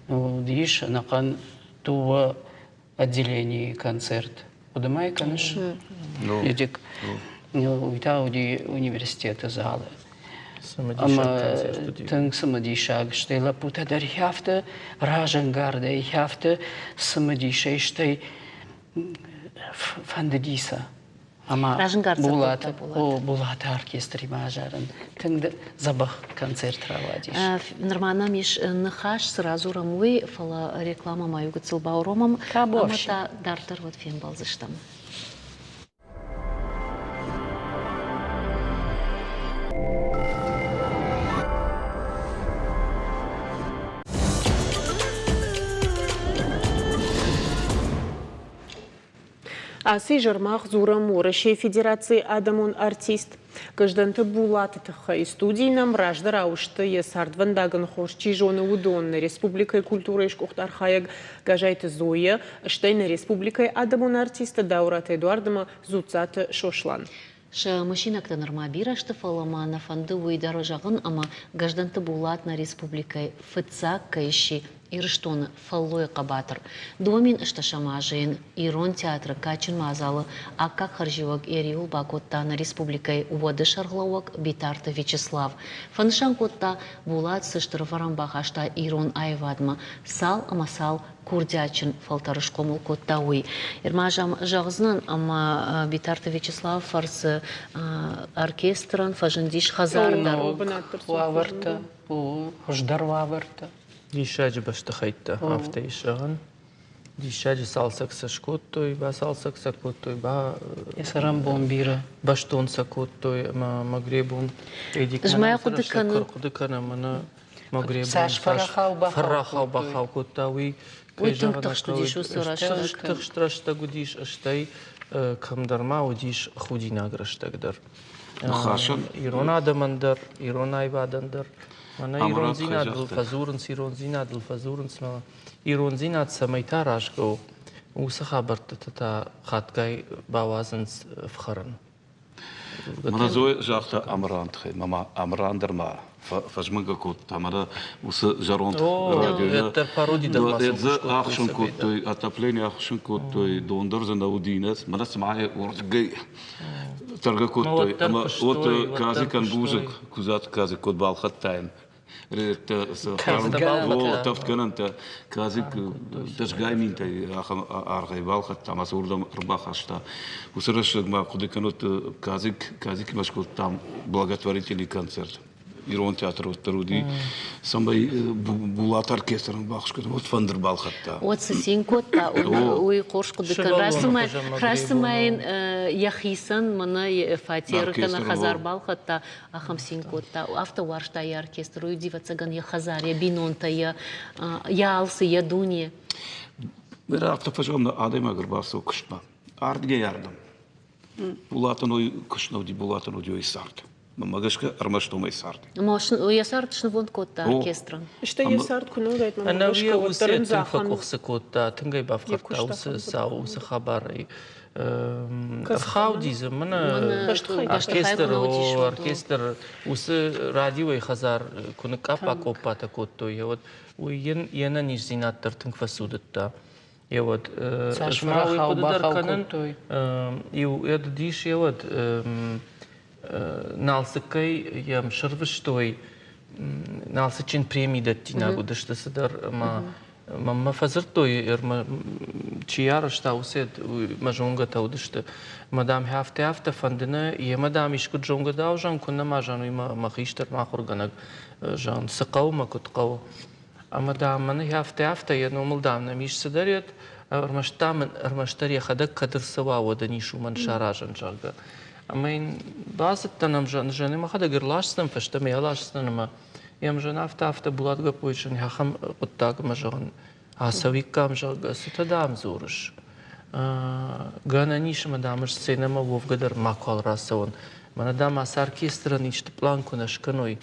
уыдис ӕнӕхъӕн дыууӕ отделенийы концерт. Хъуыды ма кӕныс? Эдик, уый та уыди университеты залы. Ӕмӕ тынг цымыдисаг, стӕй лӕппутӕ дӕр афтӕ разӕнгардӕй, афтӕ цымыдисӕй, стӕй фӕндыди сӕ. Ӕмӕ Булаты, о, Булаты оркестримӕ азарын тынг дзӕбӕх концерт рауадис. Нырма нӕм ис ныхас, цы радзурӕм, уый, фӕлӕ рекламӕ ма иу гыццыл бауромӕм ӕмӕ та дарддӕр уӕд фембӕлдзыстӕм. Ацы изӕр мах дзурӕм Уӕрӕсейы Федерацийы адӕмон артист Гӕздӕнты Булаты тыххӕй. Студийы нӕм раздӕрау сты йӕ цардвӕндагӕн хорз чи зоны, уыдон нӕ республикӕйы культурӕйы сгуыхт архайӕг Газайты Зоя, стӕй нӕ республикӕйы адӕмон артисттӕ Дауыраты Эдуард ӕмӕ Дзуццаты Сослан. Сӕ мысинӕгтӕ нырма бирӕ сты, фӕлӕ ма нӕ фӕнды уый дӕр зӕгъын, ӕмӕ Гӕздӕнты Булат нӕ республикӕйы фыццаг кӕй сси Ирыстоны фӕллойы хъӕбатыр. 2008 азы йын Ирон театры кадджын мадзалы аккаг хӕрзиуӕг йӕ риуыл бакодта нӕ республикӕйы уӕды сӕргълӕууӕг Битарты Вячеслав. Фӕнысан кодта, Булат цы стыр ӕвӕрӕн бахаста ирон аивадмӕ, цал ӕмӕ цал курдиатджын фӕлтӕр схъомыл кодта, уый. Ирмазӕм зӕгъдзынӕн, ӕмӕ Битарты Вячеслав фӕрцы оркестрӕн фӕзындис хӕдзар дӕр. Уавӕртӕ, хуыздӕр уавӕртӕ. Диссаджы бӕстыхӕйттӕ, афтӕ ис зӕгъӕн. Диссаджы цалцӕг сӕ скодтой, бацалцӕг сӕ кодтой, ба цӕрӕнбон бирӕ. Бӕстон сӕ кодтой ӕмӕ Магребон Эдик хъуыды кӕнӕм ӕмӕ Магребон цас фӕрахау-бахау кодта, уый Уый тынг тыхст уыдис уыцы рӕстӕг. Тыхст рӕстӕг уыдис, стӕй кӕмдӕр ма уыдис худинаг рӕстӕг дӕр. Ныхасӕн Ирон адӕмӕн дӕр, ирон аивадӕн дӕр. Мӕнӕ ирондзинадыл фӕдзурынц, ирондзинадыл фӕдзурынц, мӕ ирондзинад цӕмӕй та рӕзгӕ у, уыцы хабӕртты та хатгай бауадзынц ӕфхӕрын. Мӕнӕ Зоя загъта Амран тыххӕй, мама Амран дӕр ма фӕзмынгӕ кодта, мӕнӕ уыцы зӕронд радио. Пароди дӕр ма дзы ӕхсын кодтой, отопление ӕхсын кодтой, дон дӕр дзы нӕ уыди, мӕнӕ цыма уырдыгӕй тӕргӕ кодтой. Ӕмӕ вот Казикӕн бузыг, Кузаты Казик куыд балхӕдтаин тӕвдгӕнӕнтӕ Казик дӕсгай минтӕй ахӕм аргъӕй балхӕдта ӕмӕ сӕ уырдӕм ӕрбахаста. Уыцы рӕстӕг ма хъуыды кӕнут, Казик, Казикимӕ скодтам благотворительный концерт. Ирон театр уӕддӕр уыди, цӕмӕй Булат оркестрӕн баххуыс кодта, уӕд фӕндыр балхӕдта. Уӕд цы цин кодта, уый хорз хъуыды кӕн. Раст цыма йын йӕхицӕн мӕнӕ фатеры кӕнӕ хӕдзар балхӕдта, ахӕм цин кодта. Афтӕ уарзта йӕ оркестр, уый ӕвӕццӕгӕн йӕ хӕдзар, йӕ бинонтӕ, йӕ алцы, йӕ дуне. Ныр афтӕ фӕзӕгъӕм, адӕймаг ӕрбацӕуы куыстмӕ. Ардыгӕй ардӕм. Булатӕн уый куыст нӕ уыди, Булатӕн уыди уый цард. Мӕнмӕ гӕсгӕ, ӕрмӕст уымӕй цард. Йӕ цард снывонд кодта оркестрӕн. Стӕй йӕ цард куы нӕ уыдаид, мӕнмӕ гӕсгӕ, уӕддӕр ын тынг фӕкъуыхцы кодта, тынг ӕй бафхӕрдта уыцы цау, уыцы хабарӕй. Ӕрхауди дзы, мӕнӕ оркестр, оркестр уыцы радиойы хӕдзар куы ныкъкъаппа-къоппатӕ кодтой, уӕд уый йын йе нӕниздзинад дӕр тынг фӕцудыдта. Еуӕд Цас ма уый хъуыды дӕр кӕнын, иу уыдис еуӕд Налцыккӕй йӕм сӕрвыстой, Налцыччын преми дӕттинаг уыдысты цыдӕр ӕмӕ мӕнмӕ фӕдзырдтой, чи арӕзта, уыцы мӕ зонгӕтӕ уыдысты. Мӕ дам, афтӕ-афтӕ фӕнды нӕ, йемӕ, дам, искуыд зонгӕ даузӕн, куыннӕ ма зӕгъын, уый мӕ хистӕр, мӕ ахуыргӕнӕг, зӕгъын, цы хъӕуы мӕ куыд хъӕуы. Ӕмӕ, дам, мӕн афтӕ-афтӕ йӕ номыл, дам, нӕм ис цыдӕр йед, ӕрмӕст, дам, ӕрмӕстдӕр йӕхӕдӕг кӕд ӕрцӕуа, уӕд ын ис уымӕн саразӕн, зӕгъгӕ. Ӕмӕ йын бацыдтӕн ӕм, зӕгъын, мӕхӕдӕг ӕрласдзынӕн фӕстӕмӕ йӕ аласдзынӕн ӕмӕ йӕм, зӕгъын, афтӕ-афтӕ Булат Гаппоевич ахӕм хъуыддагмӕ, зӕгъын, ацӕуиккам, зӕгъгӕ, цытӕ, дам, дзурыс. Гӕнӕн ис ӕмӕ, дам, ӕз сценӕмӕ уӕвгӕ дӕр макуал рацӕуон. Мӕнӕ, дам, ацы оркестрӕн исты пълан куы нӕ скӕной,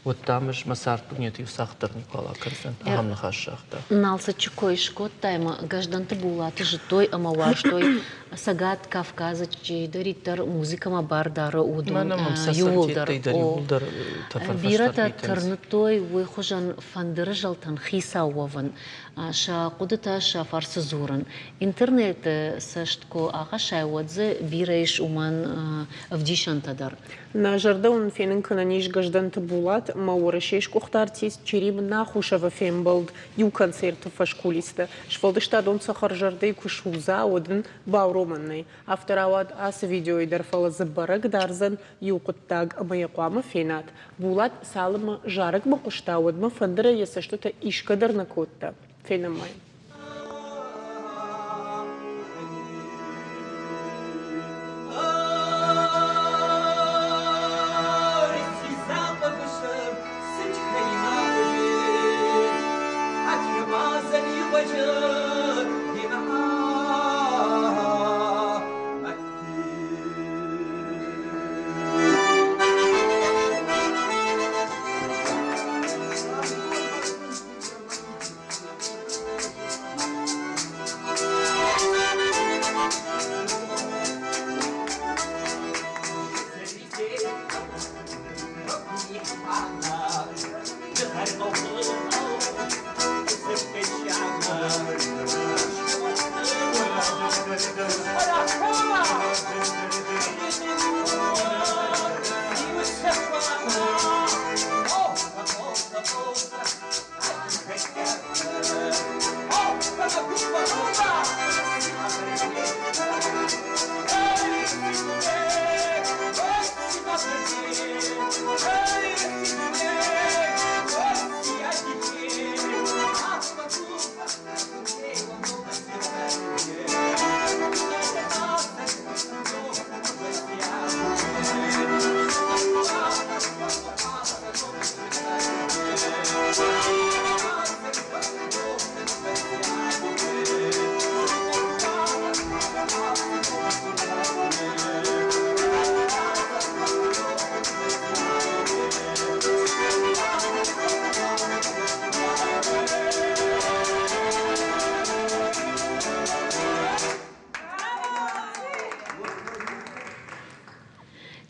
уӕд, дам, ӕз мӕ цард дунеты иу цагъд дӕр никуал акӕндзӕн, ахӕм ныхас загъта. Налцыччы кой скодтай ӕмӕ Гӕздӕнты Булаты зыдтой ӕмӕ уарзтой Цӕгат Кавказы чидӕриддӕр музыкӕмӕ бар дары, уыдон иууылдӕр. Бирӕтӕ тырныдтой уый хуызӕн фӕндыры зӕлтӕн хицау уӕвын, сӕ хъуыдытӕ сӕ фӕрцы дзурын. Интернеты цӕст куы ахӕссай, уӕд дзы бирӕ ис уымӕн ӕвдисӕнтӕ дӕр. Нӕ зӕрдӕ уын фенын кӕнӕн ис Гӕздӕнты Булат ӕмӕ Уӕрӕсейы сгуыхт артист Черим Нахушевы фембӕлд иу концерты фӕскулисты. Сфӕлдыстадон цӕхӕр зӕрдӕйы куы судза, уӕд ын бауромӕн нӕй. Афтӕ рауад ацы видеойы дӕр, фӕлӕ дзы бӕрӕг дардзӕн иу хъуыддаг ӕмӕ йӕ хъуамӕ фенат. Булат цалынмӕ зарӕгмӕ хъуыста, уӕдмӕ фӕндырӕй йӕ цӕстытӕ исгӕ дӕр нӕ кодта. Фенӕм ма йын.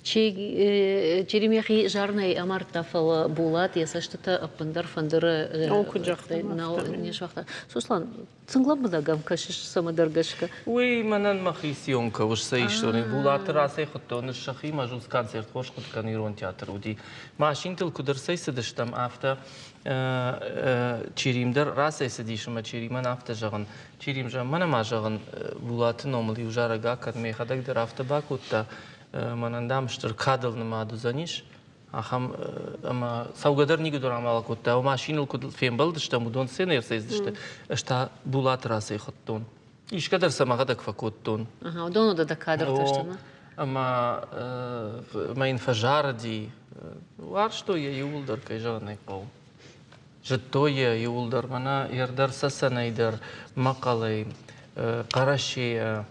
Черемехи зарнӕй амардта, фӕлӕ Булат йӕ цӕстытӕ ӕппындӕр фӕндыры не суагъта. Сослан, тынг лӕмбынӕг ӕм кӕсыс цӕмӕдӕр гӕсгӕ. Уый мӕнӕн мӕхи съемка уыз сӕ истори. Булаты рацӕй хуыдтон, ӕз сӕхимӕ ӕз концерт хорз хъуыды кӕнын ирон театр уыди. Машинтыл куыд ӕрцӕйцыдыстӕм, афтӕ Черим дӕр рацӕйцыдис ӕмӕ Черимӕн афтӕ зӕгъын, Черим, зӕгъын, мӕнӕ ма зӕгъын, Булаты номыл иу зарӕг акӕн, мӕхӕдӕг дӕр афтӕ бакодта, мӕнӕн, дам, стыр кадыл нымад уыдзӕнис, ахӕм ӕмӕ цӕугӕ дӕр никуыдӕр амал кодта. Машиныл куыд фембӕлдыстӕм, уыдон сценӕйы ӕрцӕйцыдысты, ӕз та Булаты рацӕйхуыдтон. Искӕ дӕр сӕ мӕхӕдӕг фӕкодтон. Ага, уыдон уыд дӕ кадртӕ сты, нӕ? Ӕмӕ мӕ йын фӕзарыди. Уарзтой йӕ иууылдӕр, кӕй зӕгъын ӕй хъӕуы. Зыдтой йӕ иууылдӕр, мӕнӕ ӕрдӕр Цӕцӕнӕй дӕр, Мӕхъӕлӕй, Хъӕрӕсейӕ,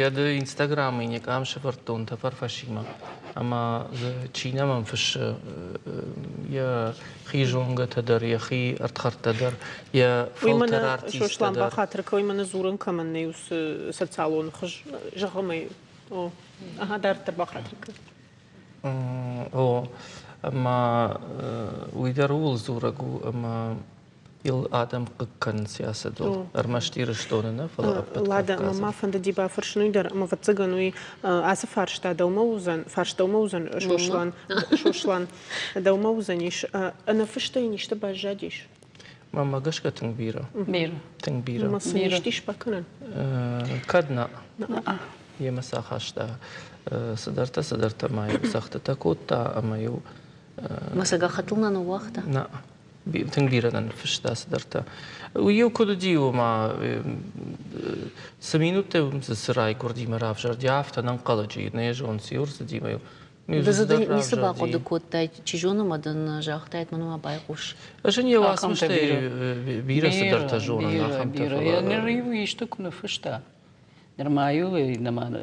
Йӕ ды Инстаграмы йын йӕ къам сӕвӕрдтон тӕфӕрфӕсимӕ ӕмӕ дзы чи нӕ мӕм фыссы, йӕхи зонгӕтӕ дӕр, йӕхи ӕрдхӕрдтӕ дӕр, йӕ фӕлтӕр артисттӕ Сослан дӕр. бахатыр кӕй мӕнӕ дзурын кӕмӕн нӕй уыцы социалон хыз, зӕгъӕм ӕй. О, ага, дарддӕр бахатыр кӕн. О, ӕмӕ уый дӕр ууыл дзурӕг у, ӕмӕ йыл адӕм хъыг кӕнынц йӕ цыдыл. Ӕрмӕст Ирыстоны нӕ, фӕлӕ ӕппӕт Лада, ӕмӕ Кавказы. ма фӕндыди бафӕрсын уый дӕр, ӕмӕ ӕвӕццӕгӕн уый ацы фарста дӕумӕ уыдзӕн, фарст дӕумӕ уыдзӕн, Сослан, Сослан, дӕумӕ уыдзӕнис. Ӕнӕфыстӕй исты баззадис? Мӕнмӕ гӕсгӕ тынг бирӕ. Бирӕ. Тынг бирӕ. Ӕмӕ сын исты ис бакӕнӕн? Кӕд нӕ. Йемӕ сӕ хаста цыдӕртӕ, цыдӕртӕ ма-иу цӕгъдтытӕ кодта ӕмӕ-иу Мӕ сӕ гӕххӕттыл нӕ ныууагъта? Нӕ. Тынг бирӕ нын фыста цыдӕртӕ. Уый-иу куыд уыди, ома цы минуттӕ дзы цы райгуырдимӕ равзӕрди, афтӕ ӕнӕнхъӕлӕджы нӕ зонын, цы ӕрцыдимӕ-иу. Ды дзы ницы бахъуыды кодтай, чи зоны ӕмӕ дын загътаид, мӕнмӕ байхъус. Ӕз ын йӕ уацмыстӕй бирӕ цыдӕртӕ зонын, ахӕмтӕ. Бирӕ, ныр-иу исты куы ныффыста, Нырма-иу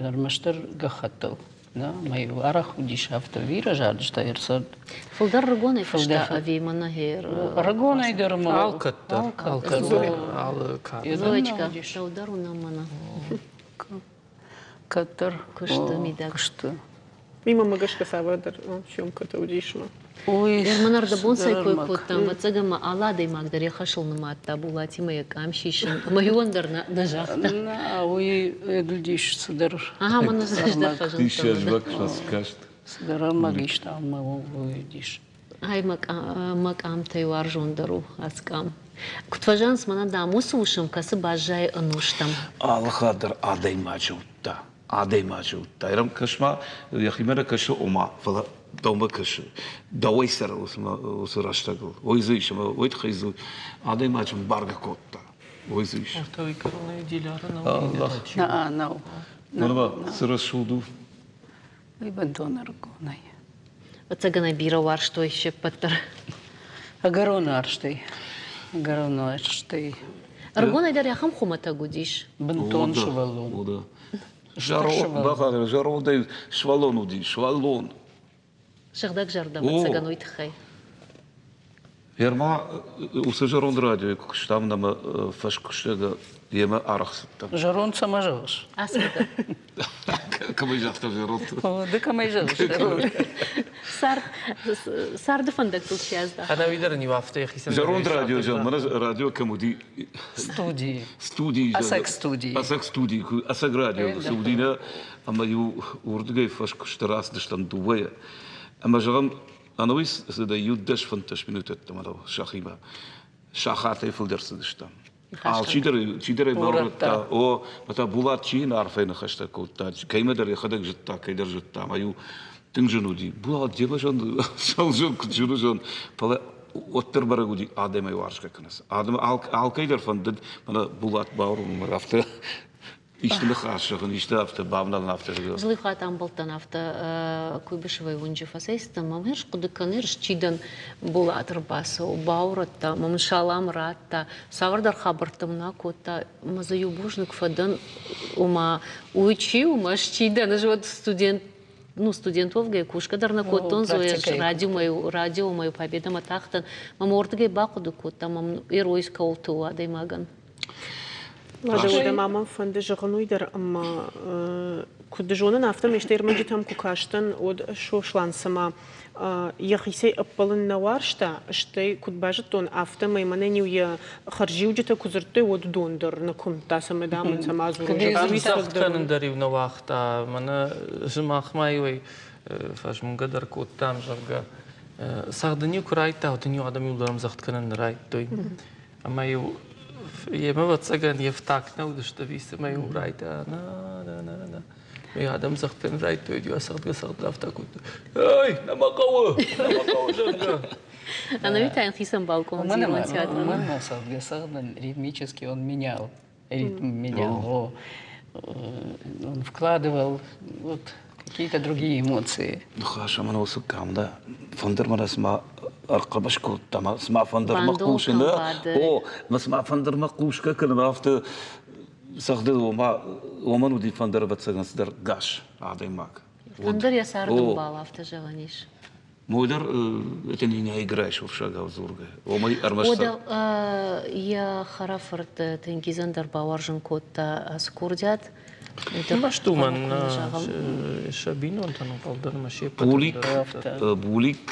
ӕрмӕстдӕр гӕххӕттыл. Нӕ, ӕмӕ-иу арӕх уыдис афтӕ бирӕ зарджытӕ ӕрцыд. Фылдӕр рыгонӕй фыста ӕви мӕнӕ Рыгонӕй дӕр ма. Алкӕддӕр. Алкӕддӕр. Алы кад. Зоечка, дӕу дӕр уынӕм мӕнӕ. Кӕддӕр. Куысты мидӕг. Куысты. Мимӕ гӕсгӕ цавӕрдӕр съемкӕтӕ уыдис ма. Герман ӕрдӕбон цӕй кой кодтам, ӕвӕццӕгӕн ма алы адӕймаг дӕр йӕ хӕсыл нымадта Булатимӕ йӕ къам сисын, ӕмӕ иуӕн дӕр нӕ загъта. Нӕ, уый уыдис цыдӕр. Ага, мӕн ӕз дӕр фӕзындтӕн. Цыдӕр ӕрмӕг иста ӕмӕ уый уыдис. Ай мӕ къамтӕй уарзондӕр у ацы къам. Куыд фӕзӕгъынц, мӕнӕ дам уыцы уысм, кӕцы баззайы ӕнустӕм. Алы хатт дӕр адӕймаджы уыдта. Адӕймаджы уыдта. Ирӕм кӕс-ма, йӕхимӕ нӕ кӕсы, ома, фӕлӕ дӕумӕ кӕсы. Дӕуӕй цӕры уыцы рӕстӕгыл. Уый дзы ис ӕмӕ уый тыххӕй дзы адӕймаджы мбаргӕ кодта. Уый дзы ис. Ӕртӕ уый кӕронӕй Диляры нӕу? Нӕ, нӕу. Мӕнмӕ цы рӕсугъд у. Уый бынтон ӕрыгонӕй. Ӕцӕгӕн ӕй бирӕ уарзтой се ппӕт дӕр. Ӕгӕрон уарзтӕй. Ӕгӕрон уарзтӕй. Ӕрыгонӕй дӕр ахӕм хуымӕтӕг уыдис. Бынтон сывӕллон. Зӕрондӕй сывӕллон уыди, сывӕллон. Сыгъдӕг зӕрдӕ, ӕвӕццӕгӕн, уый тыххӕй. Ерма уыцы зӕронд радиойы куы куыстам ӕмӕ фӕскуыстӕгӕ йемӕ арӕх цыдтӕн. Зӕронд цӕмӕ зӕгъыс? Ацӕугӕ. Кӕмӕй загъта зӕронд? Ды кӕмӕй зӕгъыс зӕронд? Цард, царды фӕндӕгтыл чи аздӕхт. Ӕнӕуи дӕр ын-иу афтӕ йӕхицӕн Зӕронд радио, зӕгъ, мӕнӕ радио кӕм уыди. Студийы. Студийы. Ӕцӕг студийы. Ӕцӕг студийы, ӕцӕг радио цы уыди, нӕ, ӕмӕ-иу уырдыгӕй фӕскуысты рацыдыстӕм дыууӕйӕ. Ӕмӕ, зӕгъӕм, Ӕнӕуый цыдӕй иу 10-15 минут ӕддӕмӕ сӕхимӕ. Сахатӕй фылдӕр цыдыстӕм. Алчидӕр чидӕр ӕй баурӕдта, о, та Булат чи йын арфӕйы ныхӕстӕ кодта, кӕимӕдӕр йӕхӕдӕг зыдта, кӕйдӕр зыдта, ӕмӕ-иу тынг зын уыди. Булат демӕ зын, зын, куыд зын уыдзӕн, фӕлӕ уӕддӕр бӕрӕг уыди, адӕмӕй уарзгӕ кӕнынц. Адӕм алкӕй дӕр фӕндыд, мӕнӕ Булат бауромын, афтӕ исты ныхас зӕгъын, исты афтӕ бавналын, афтӕ зӕгъын. Зылый хатт амбӕлдтӕн афтӕ Куйбышевой уынджы фӕцӕйцыдтӕн, мӕм ӕз хъуыды кӕнын, чи дӕн, Булат ӕрбацӕуы, баурӕдта, мӕ мын салам радта, цавӕрдӕр хабӕрттӕ мын акодта, мӕ дзы иу бузныг фӕдӕн, ома уый чи у, мӕ ӕз чи дӕн, ӕз уӕд студент ну, студент уӕвгӕй кусгӕ дӕр нӕ кодтон, Зоя радиомӕ, радиомӕ Победамӕ тахтӕн, мӕ уырдыгӕй бахъуыды кодта, мӕм эройс кӕуылты у адӕймагӕн. Уӕдӕ ма мӕм фӕнды зӕгъын уый дӕр, ӕмӕ Куыд зонын, афтӕмӕй стӕй ӕрмӕджытӕм куы кастӕн, уӕд Сослан цыма йӕхицӕй ӕппӕлын нӕ уарзта, стӕй куыд базыдтон, афтӕмӕй мӕнӕн-иу йӕ хӕрзиуджытӕ куы дзырдтой, уӕд уыдон дӕр нӕ куымдта, цӕмӕй дам ын цӕмӕ дзурон. Ӕмдзӕгъд кӕнын дӕр-иу нӕ уагъта, мӕнӕ сымахмӕ-иу ӕй фӕзмгӕ дӕр кодтам, зӕгъгӕ. Цӕгъдын-иу куы райдыдта, уӕд ын-иу адӕм иу дӕр ӕмдзӕгъд кӕнын нӕ райдыдтой. Ӕмӕ-иу йемӕ ӕвӕццӕгӕн йе фтак нӕ уыдысты ӕви цӕмӕй-иу райдыдта на-на-на-на. Ме адӕм дзӕгъдтӕн райдыдтой, иу цӕгъдгӕ-цӕгъдгӕ афтӕ кодтой. Эй, нӕ мӕ хъӕуы, нӕ мӕ хъӕуы, зӕгъгӕ. Ӕнӕуи та йын хицӕн балкъон зилон театры. Уымӕн ӕмӕ цӕгъдгӕ-цӕгъдын ритмически он менял, ритм менял. О, он вкладывал вот какие-то другие эмоции. Ныхас ӕмӕ уыцы къам да фӕндырмӕ нӕ цыма ӕрхъӕбыс кодта, цыма фӕндырмӕ хъусы, нӕ? О, мӕ цыма фӕндырмӕ хъусгӕ кӕнын, афтӕ цӕгъды, ома уымӕн уыди фӕндыр ӕвӕццӕгӕн цыдӕр гас адӕймаг. Фӕндыр йӕ царды ӕмбал, афтӕ зӕгъӕн ис. Мой дӕр это не не играешь урсагау дзургӕ. Омӕй ӕрмӕст Уӕдӕ йӕ хӕрӕфырт Тенгизӕн дӕр бауарзын кодта ацы курдиат. Ӕрмӕст уымӕн сӕ бинонтӕн ӕнхъӕлдӕн ӕмӕ се ппӕтӕн Булик, Булик,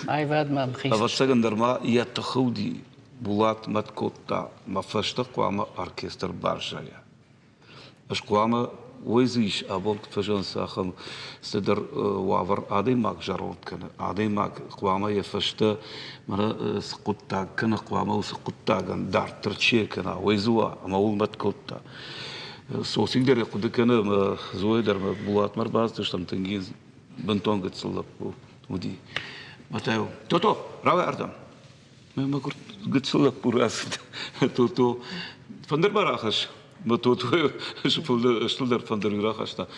ӕвӕццӕгӕн дӕр ма йӕ тыхы уыди. Булат мӕт кодта, мӕ фӕстӕ хъуамӕ оркестр баззайа. Ӕз хъуамӕ уый дзы ис, абон куыд фӕзӕгъынц, ахӕм цыдӕр уавӕр адӕймаг зӕронд кӕны. Адӕймаг хъуамӕ йӕ фӕстӕ мӕнӕ цы хъуыддаг кӕны, хъуамӕ уыцы хъуыддагӕн дарддӕр чи кӕна, уый дзы уа, ӕмӕ ууыл мӕт кодта. Сосик дӕр йӕ хъуыды кӕны ӕмӕ Зоя дӕр мӕ Булатмӕ ӕрбацыдыстӕм, тынг бынтон гыццыл лӕппу уыди. Мӕ та-иу, Тото, рауай ардӕм! Мӕ мӕгуыр гыццыл лӕппу рацыд. Тото, фӕндыр ма рахӕсс. Мӕ Тото стылдӕр фӕндыр рахаста.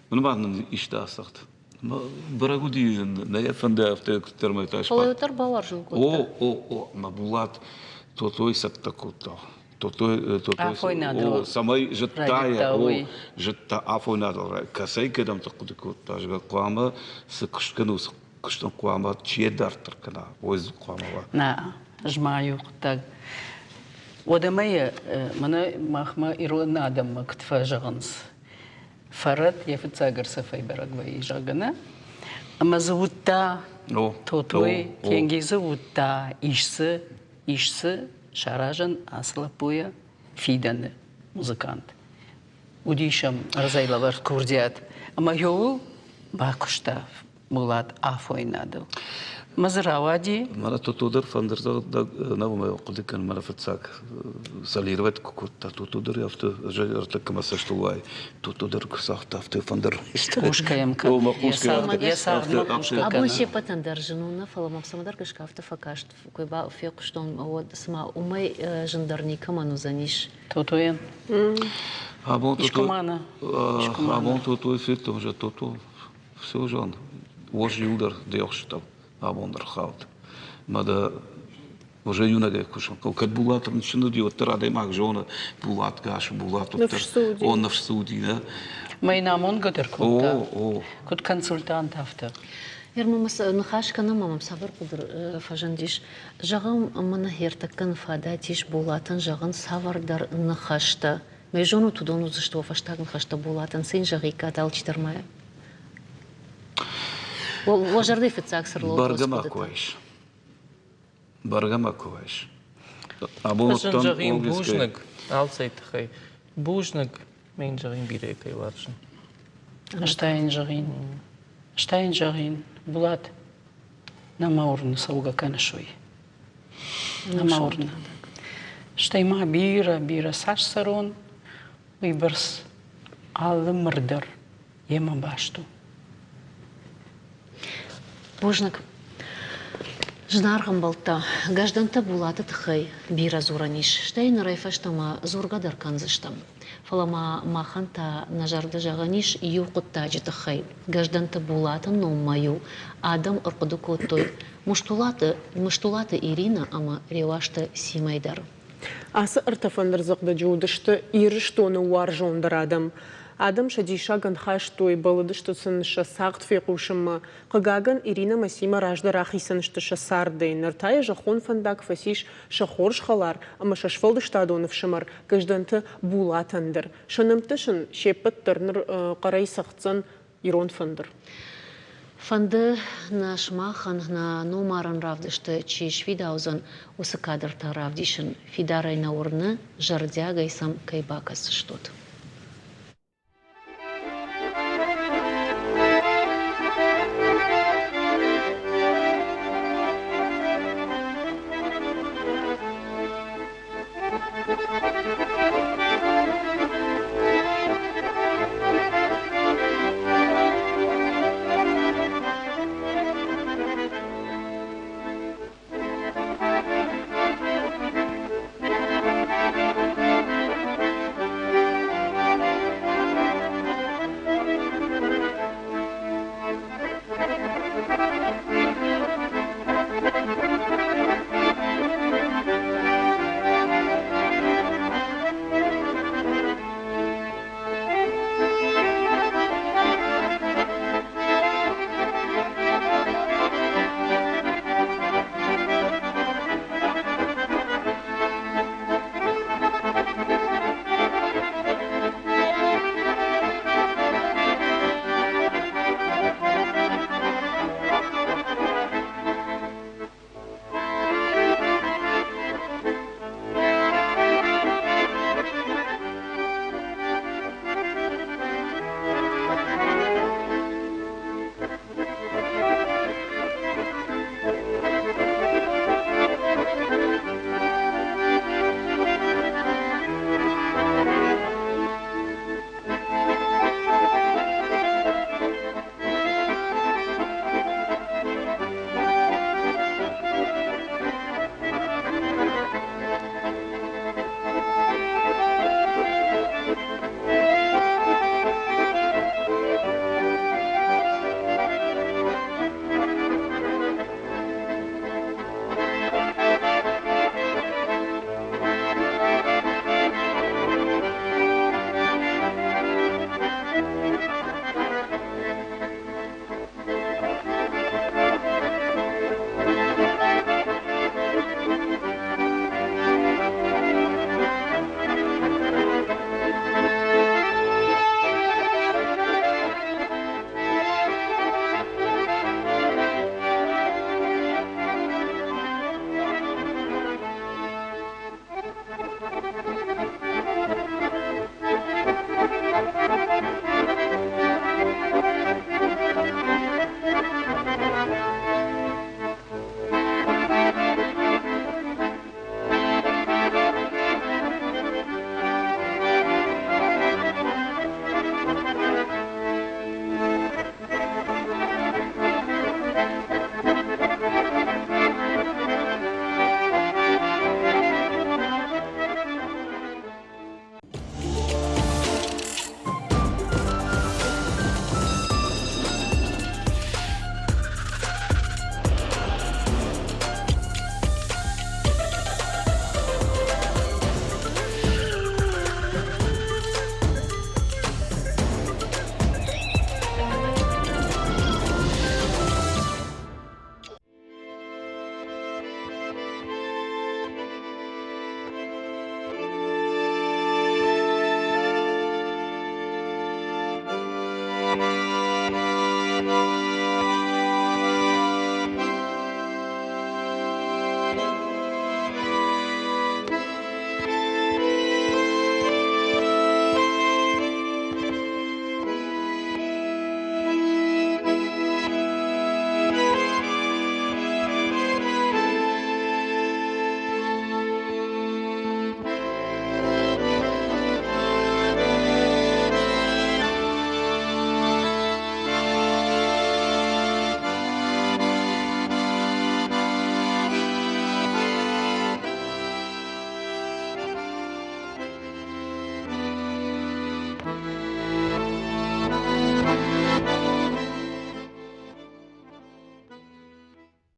Мӕн ма нын исты ацагъд. Бӕрӕг уыди, нӕ йӕ фӕнды афтӕ куыддӕр мӕ та Фӕлӕ уӕддӕр бауарзын кодта. О, о, о, мӕ Булат Тотойы цӕттӕ кодта. Тотой, Тотой, Афойнадыл цӕмӕй зыдта райдыдта о, уый. зыдта афойнадыл, кӕцӕй кӕдӕмты хъуыды кодта, зӕгъгӕ, хъуамӕ цы куыст кӕны, уыцы куыстӕн хъуамӕ чи дарддӕр кӕна, уый дзы хъуамӕ уа. Нӕ, ӕз ма иу хъуыддаг. Уӕдӕ ма йӕ мӕнӕ махмӕ ирон адӕммӕ куыд фӕзӕгъынц, фӕрӕт йӕ фыццаг ӕрцӕфӕй бӕрӕг вӕййы, зӕгъгӕ, нӕ? Ӕмӕ дзы уыдта Тотой, Тенгизы уыдта, ис дзы, ис дзы саразӕн ацы лӕппуйӕ фидӕны музыкант. Уыдис ӕм ӕрдзӕй лӕвӕрд курдиат ӕмӕ йоуыл бакуыста Мулат афойнадыл. Мӕ дзы рауади. Мӕнӕ Тото дӕр фӕндырдзӕгъдӕг нӕ уымӕй хъуыды кӕн, мӕнӕ фыццаг солировать куы кодта, Тото дӕр афтӕ ӕртӕккӕ мӕ цӕстыл уайы. Тото дӕр куы цагъта, афтӕ фӕндыр. Хъусгӕ йӕм кӕн. Йӕ цагъдмӕ хъусгӕ кӕны. Абон се ппӕтӕн дӕр зын у, нӕ фӕлӕ мӕм цӕмӕдӕр гӕсгӕ афтӕ фӕкаст, куы фехъуыстон, уӕд цыма уымӕй зындӕр никӕмӕн уыдзӕнис. Тотойӕн? Абон Искуы ма нӕ? Абон Тотойы федтон, зӕгъ, Тото Все зон, уоз иуылдӕр де хстӕм абон дӕр хауд. Мӕ дӕ уже иунӕгӕй кусын хъӕуы. Кӕд Булат рынчын уыди, уӕддӕр адӕймаг зоны, Булат гас, Булат уӕддӕр о, ныфс уыди, нӕ? Мӕ йын амонгӕ дӕр кодта. О, о. Куыд консультант, афтӕ. Ерма ныхас кӕнӕм ӕмӕ цавӕр хъуыды фӕзындис? Зӕгъӕм, мӕнӕ ӕртӕккӕ фадат ис Булатӕн зӕгъын цавӕрдӕр ныхӕстӕ. Ме зонут, уыдон уыдзысты уӕ фӕстаг ныхӕстӕ Булатӕн. Цы йын зӕгъиккат алчидӕр ма? Уӕ зӕрдӕй фыццаг цы рлӕууыд? Бӕргӕ ма куы уаис. Бӕргӕ ма куы уаис. Абон Ӕз ын зӕгъин бузныг алцӕй тыххӕй. Бузныг, мӕ йын зӕгъин бирӕ кӕй уарзын. Ӕз та йын зӕгъин, ӕз та йын зӕгъин, Булат, нӕ мӕ уырны, цӕугӕ кӕныс уый. Нӕ мӕ уырны. Стӕй ма бирӕ, бирӕ цас цӕрон, уыйбӕрц алы мыр дӕр йемӕ баст у. Бузныг. Зынаргъ ӕмбӕлттӕ, Гӕздӕнтӕ Булаты тыххӕй бирӕ дзурӕн ис, стӕй нырӕй фӕстӕмӕ дзургӕ дӕр кӕндзыстӕм. Фӕлӕ ма махӕн та нӕ зӕрды зӕгъӕн ис иу хъуыддаджы тыххӕй. Гӕздӕнты Булаты номмӕ-иу адӕм ӕрхъуыды кодтой Мыстулаты, Мыстулаты Иринӕ ӕмӕ Реуазты Симӕ дӕр. Ацы ӕртӕ фӕндырдзӕгъдӕджы уыдысты Ирыстоны уарзондӕр адӕм. Адӕм сӕ диссагӕн хастой, бӕллыдысты сын сӕ цагъд фехъусынмӕ. Хъыгагӕн, Иринӕ Масимӕ раздӕр ахицӕн сты сӕ цардӕй, ныр та йӕ зӕххон фӕндаг фӕцис сӕ хорз хӕлар ӕмӕ сӕ сфӕлдыстадон ӕфсымӕр Гӕздӕнты Булатӕн дӕр. Сӕ нӕмттӕ сын се ппӕт дӕр ныр хъӕрӕй цӕгъддзӕн. Ирон фӕндыр. Фӕнды нӕ сымахӕн нӕ номарӕн равдысты чи сфидаудзӕн, уыцы кадртӕ равдисын. Фидарӕй нӕ уырны, зӕрдиагӕй сӕм кӕй бакӕсдзыстут.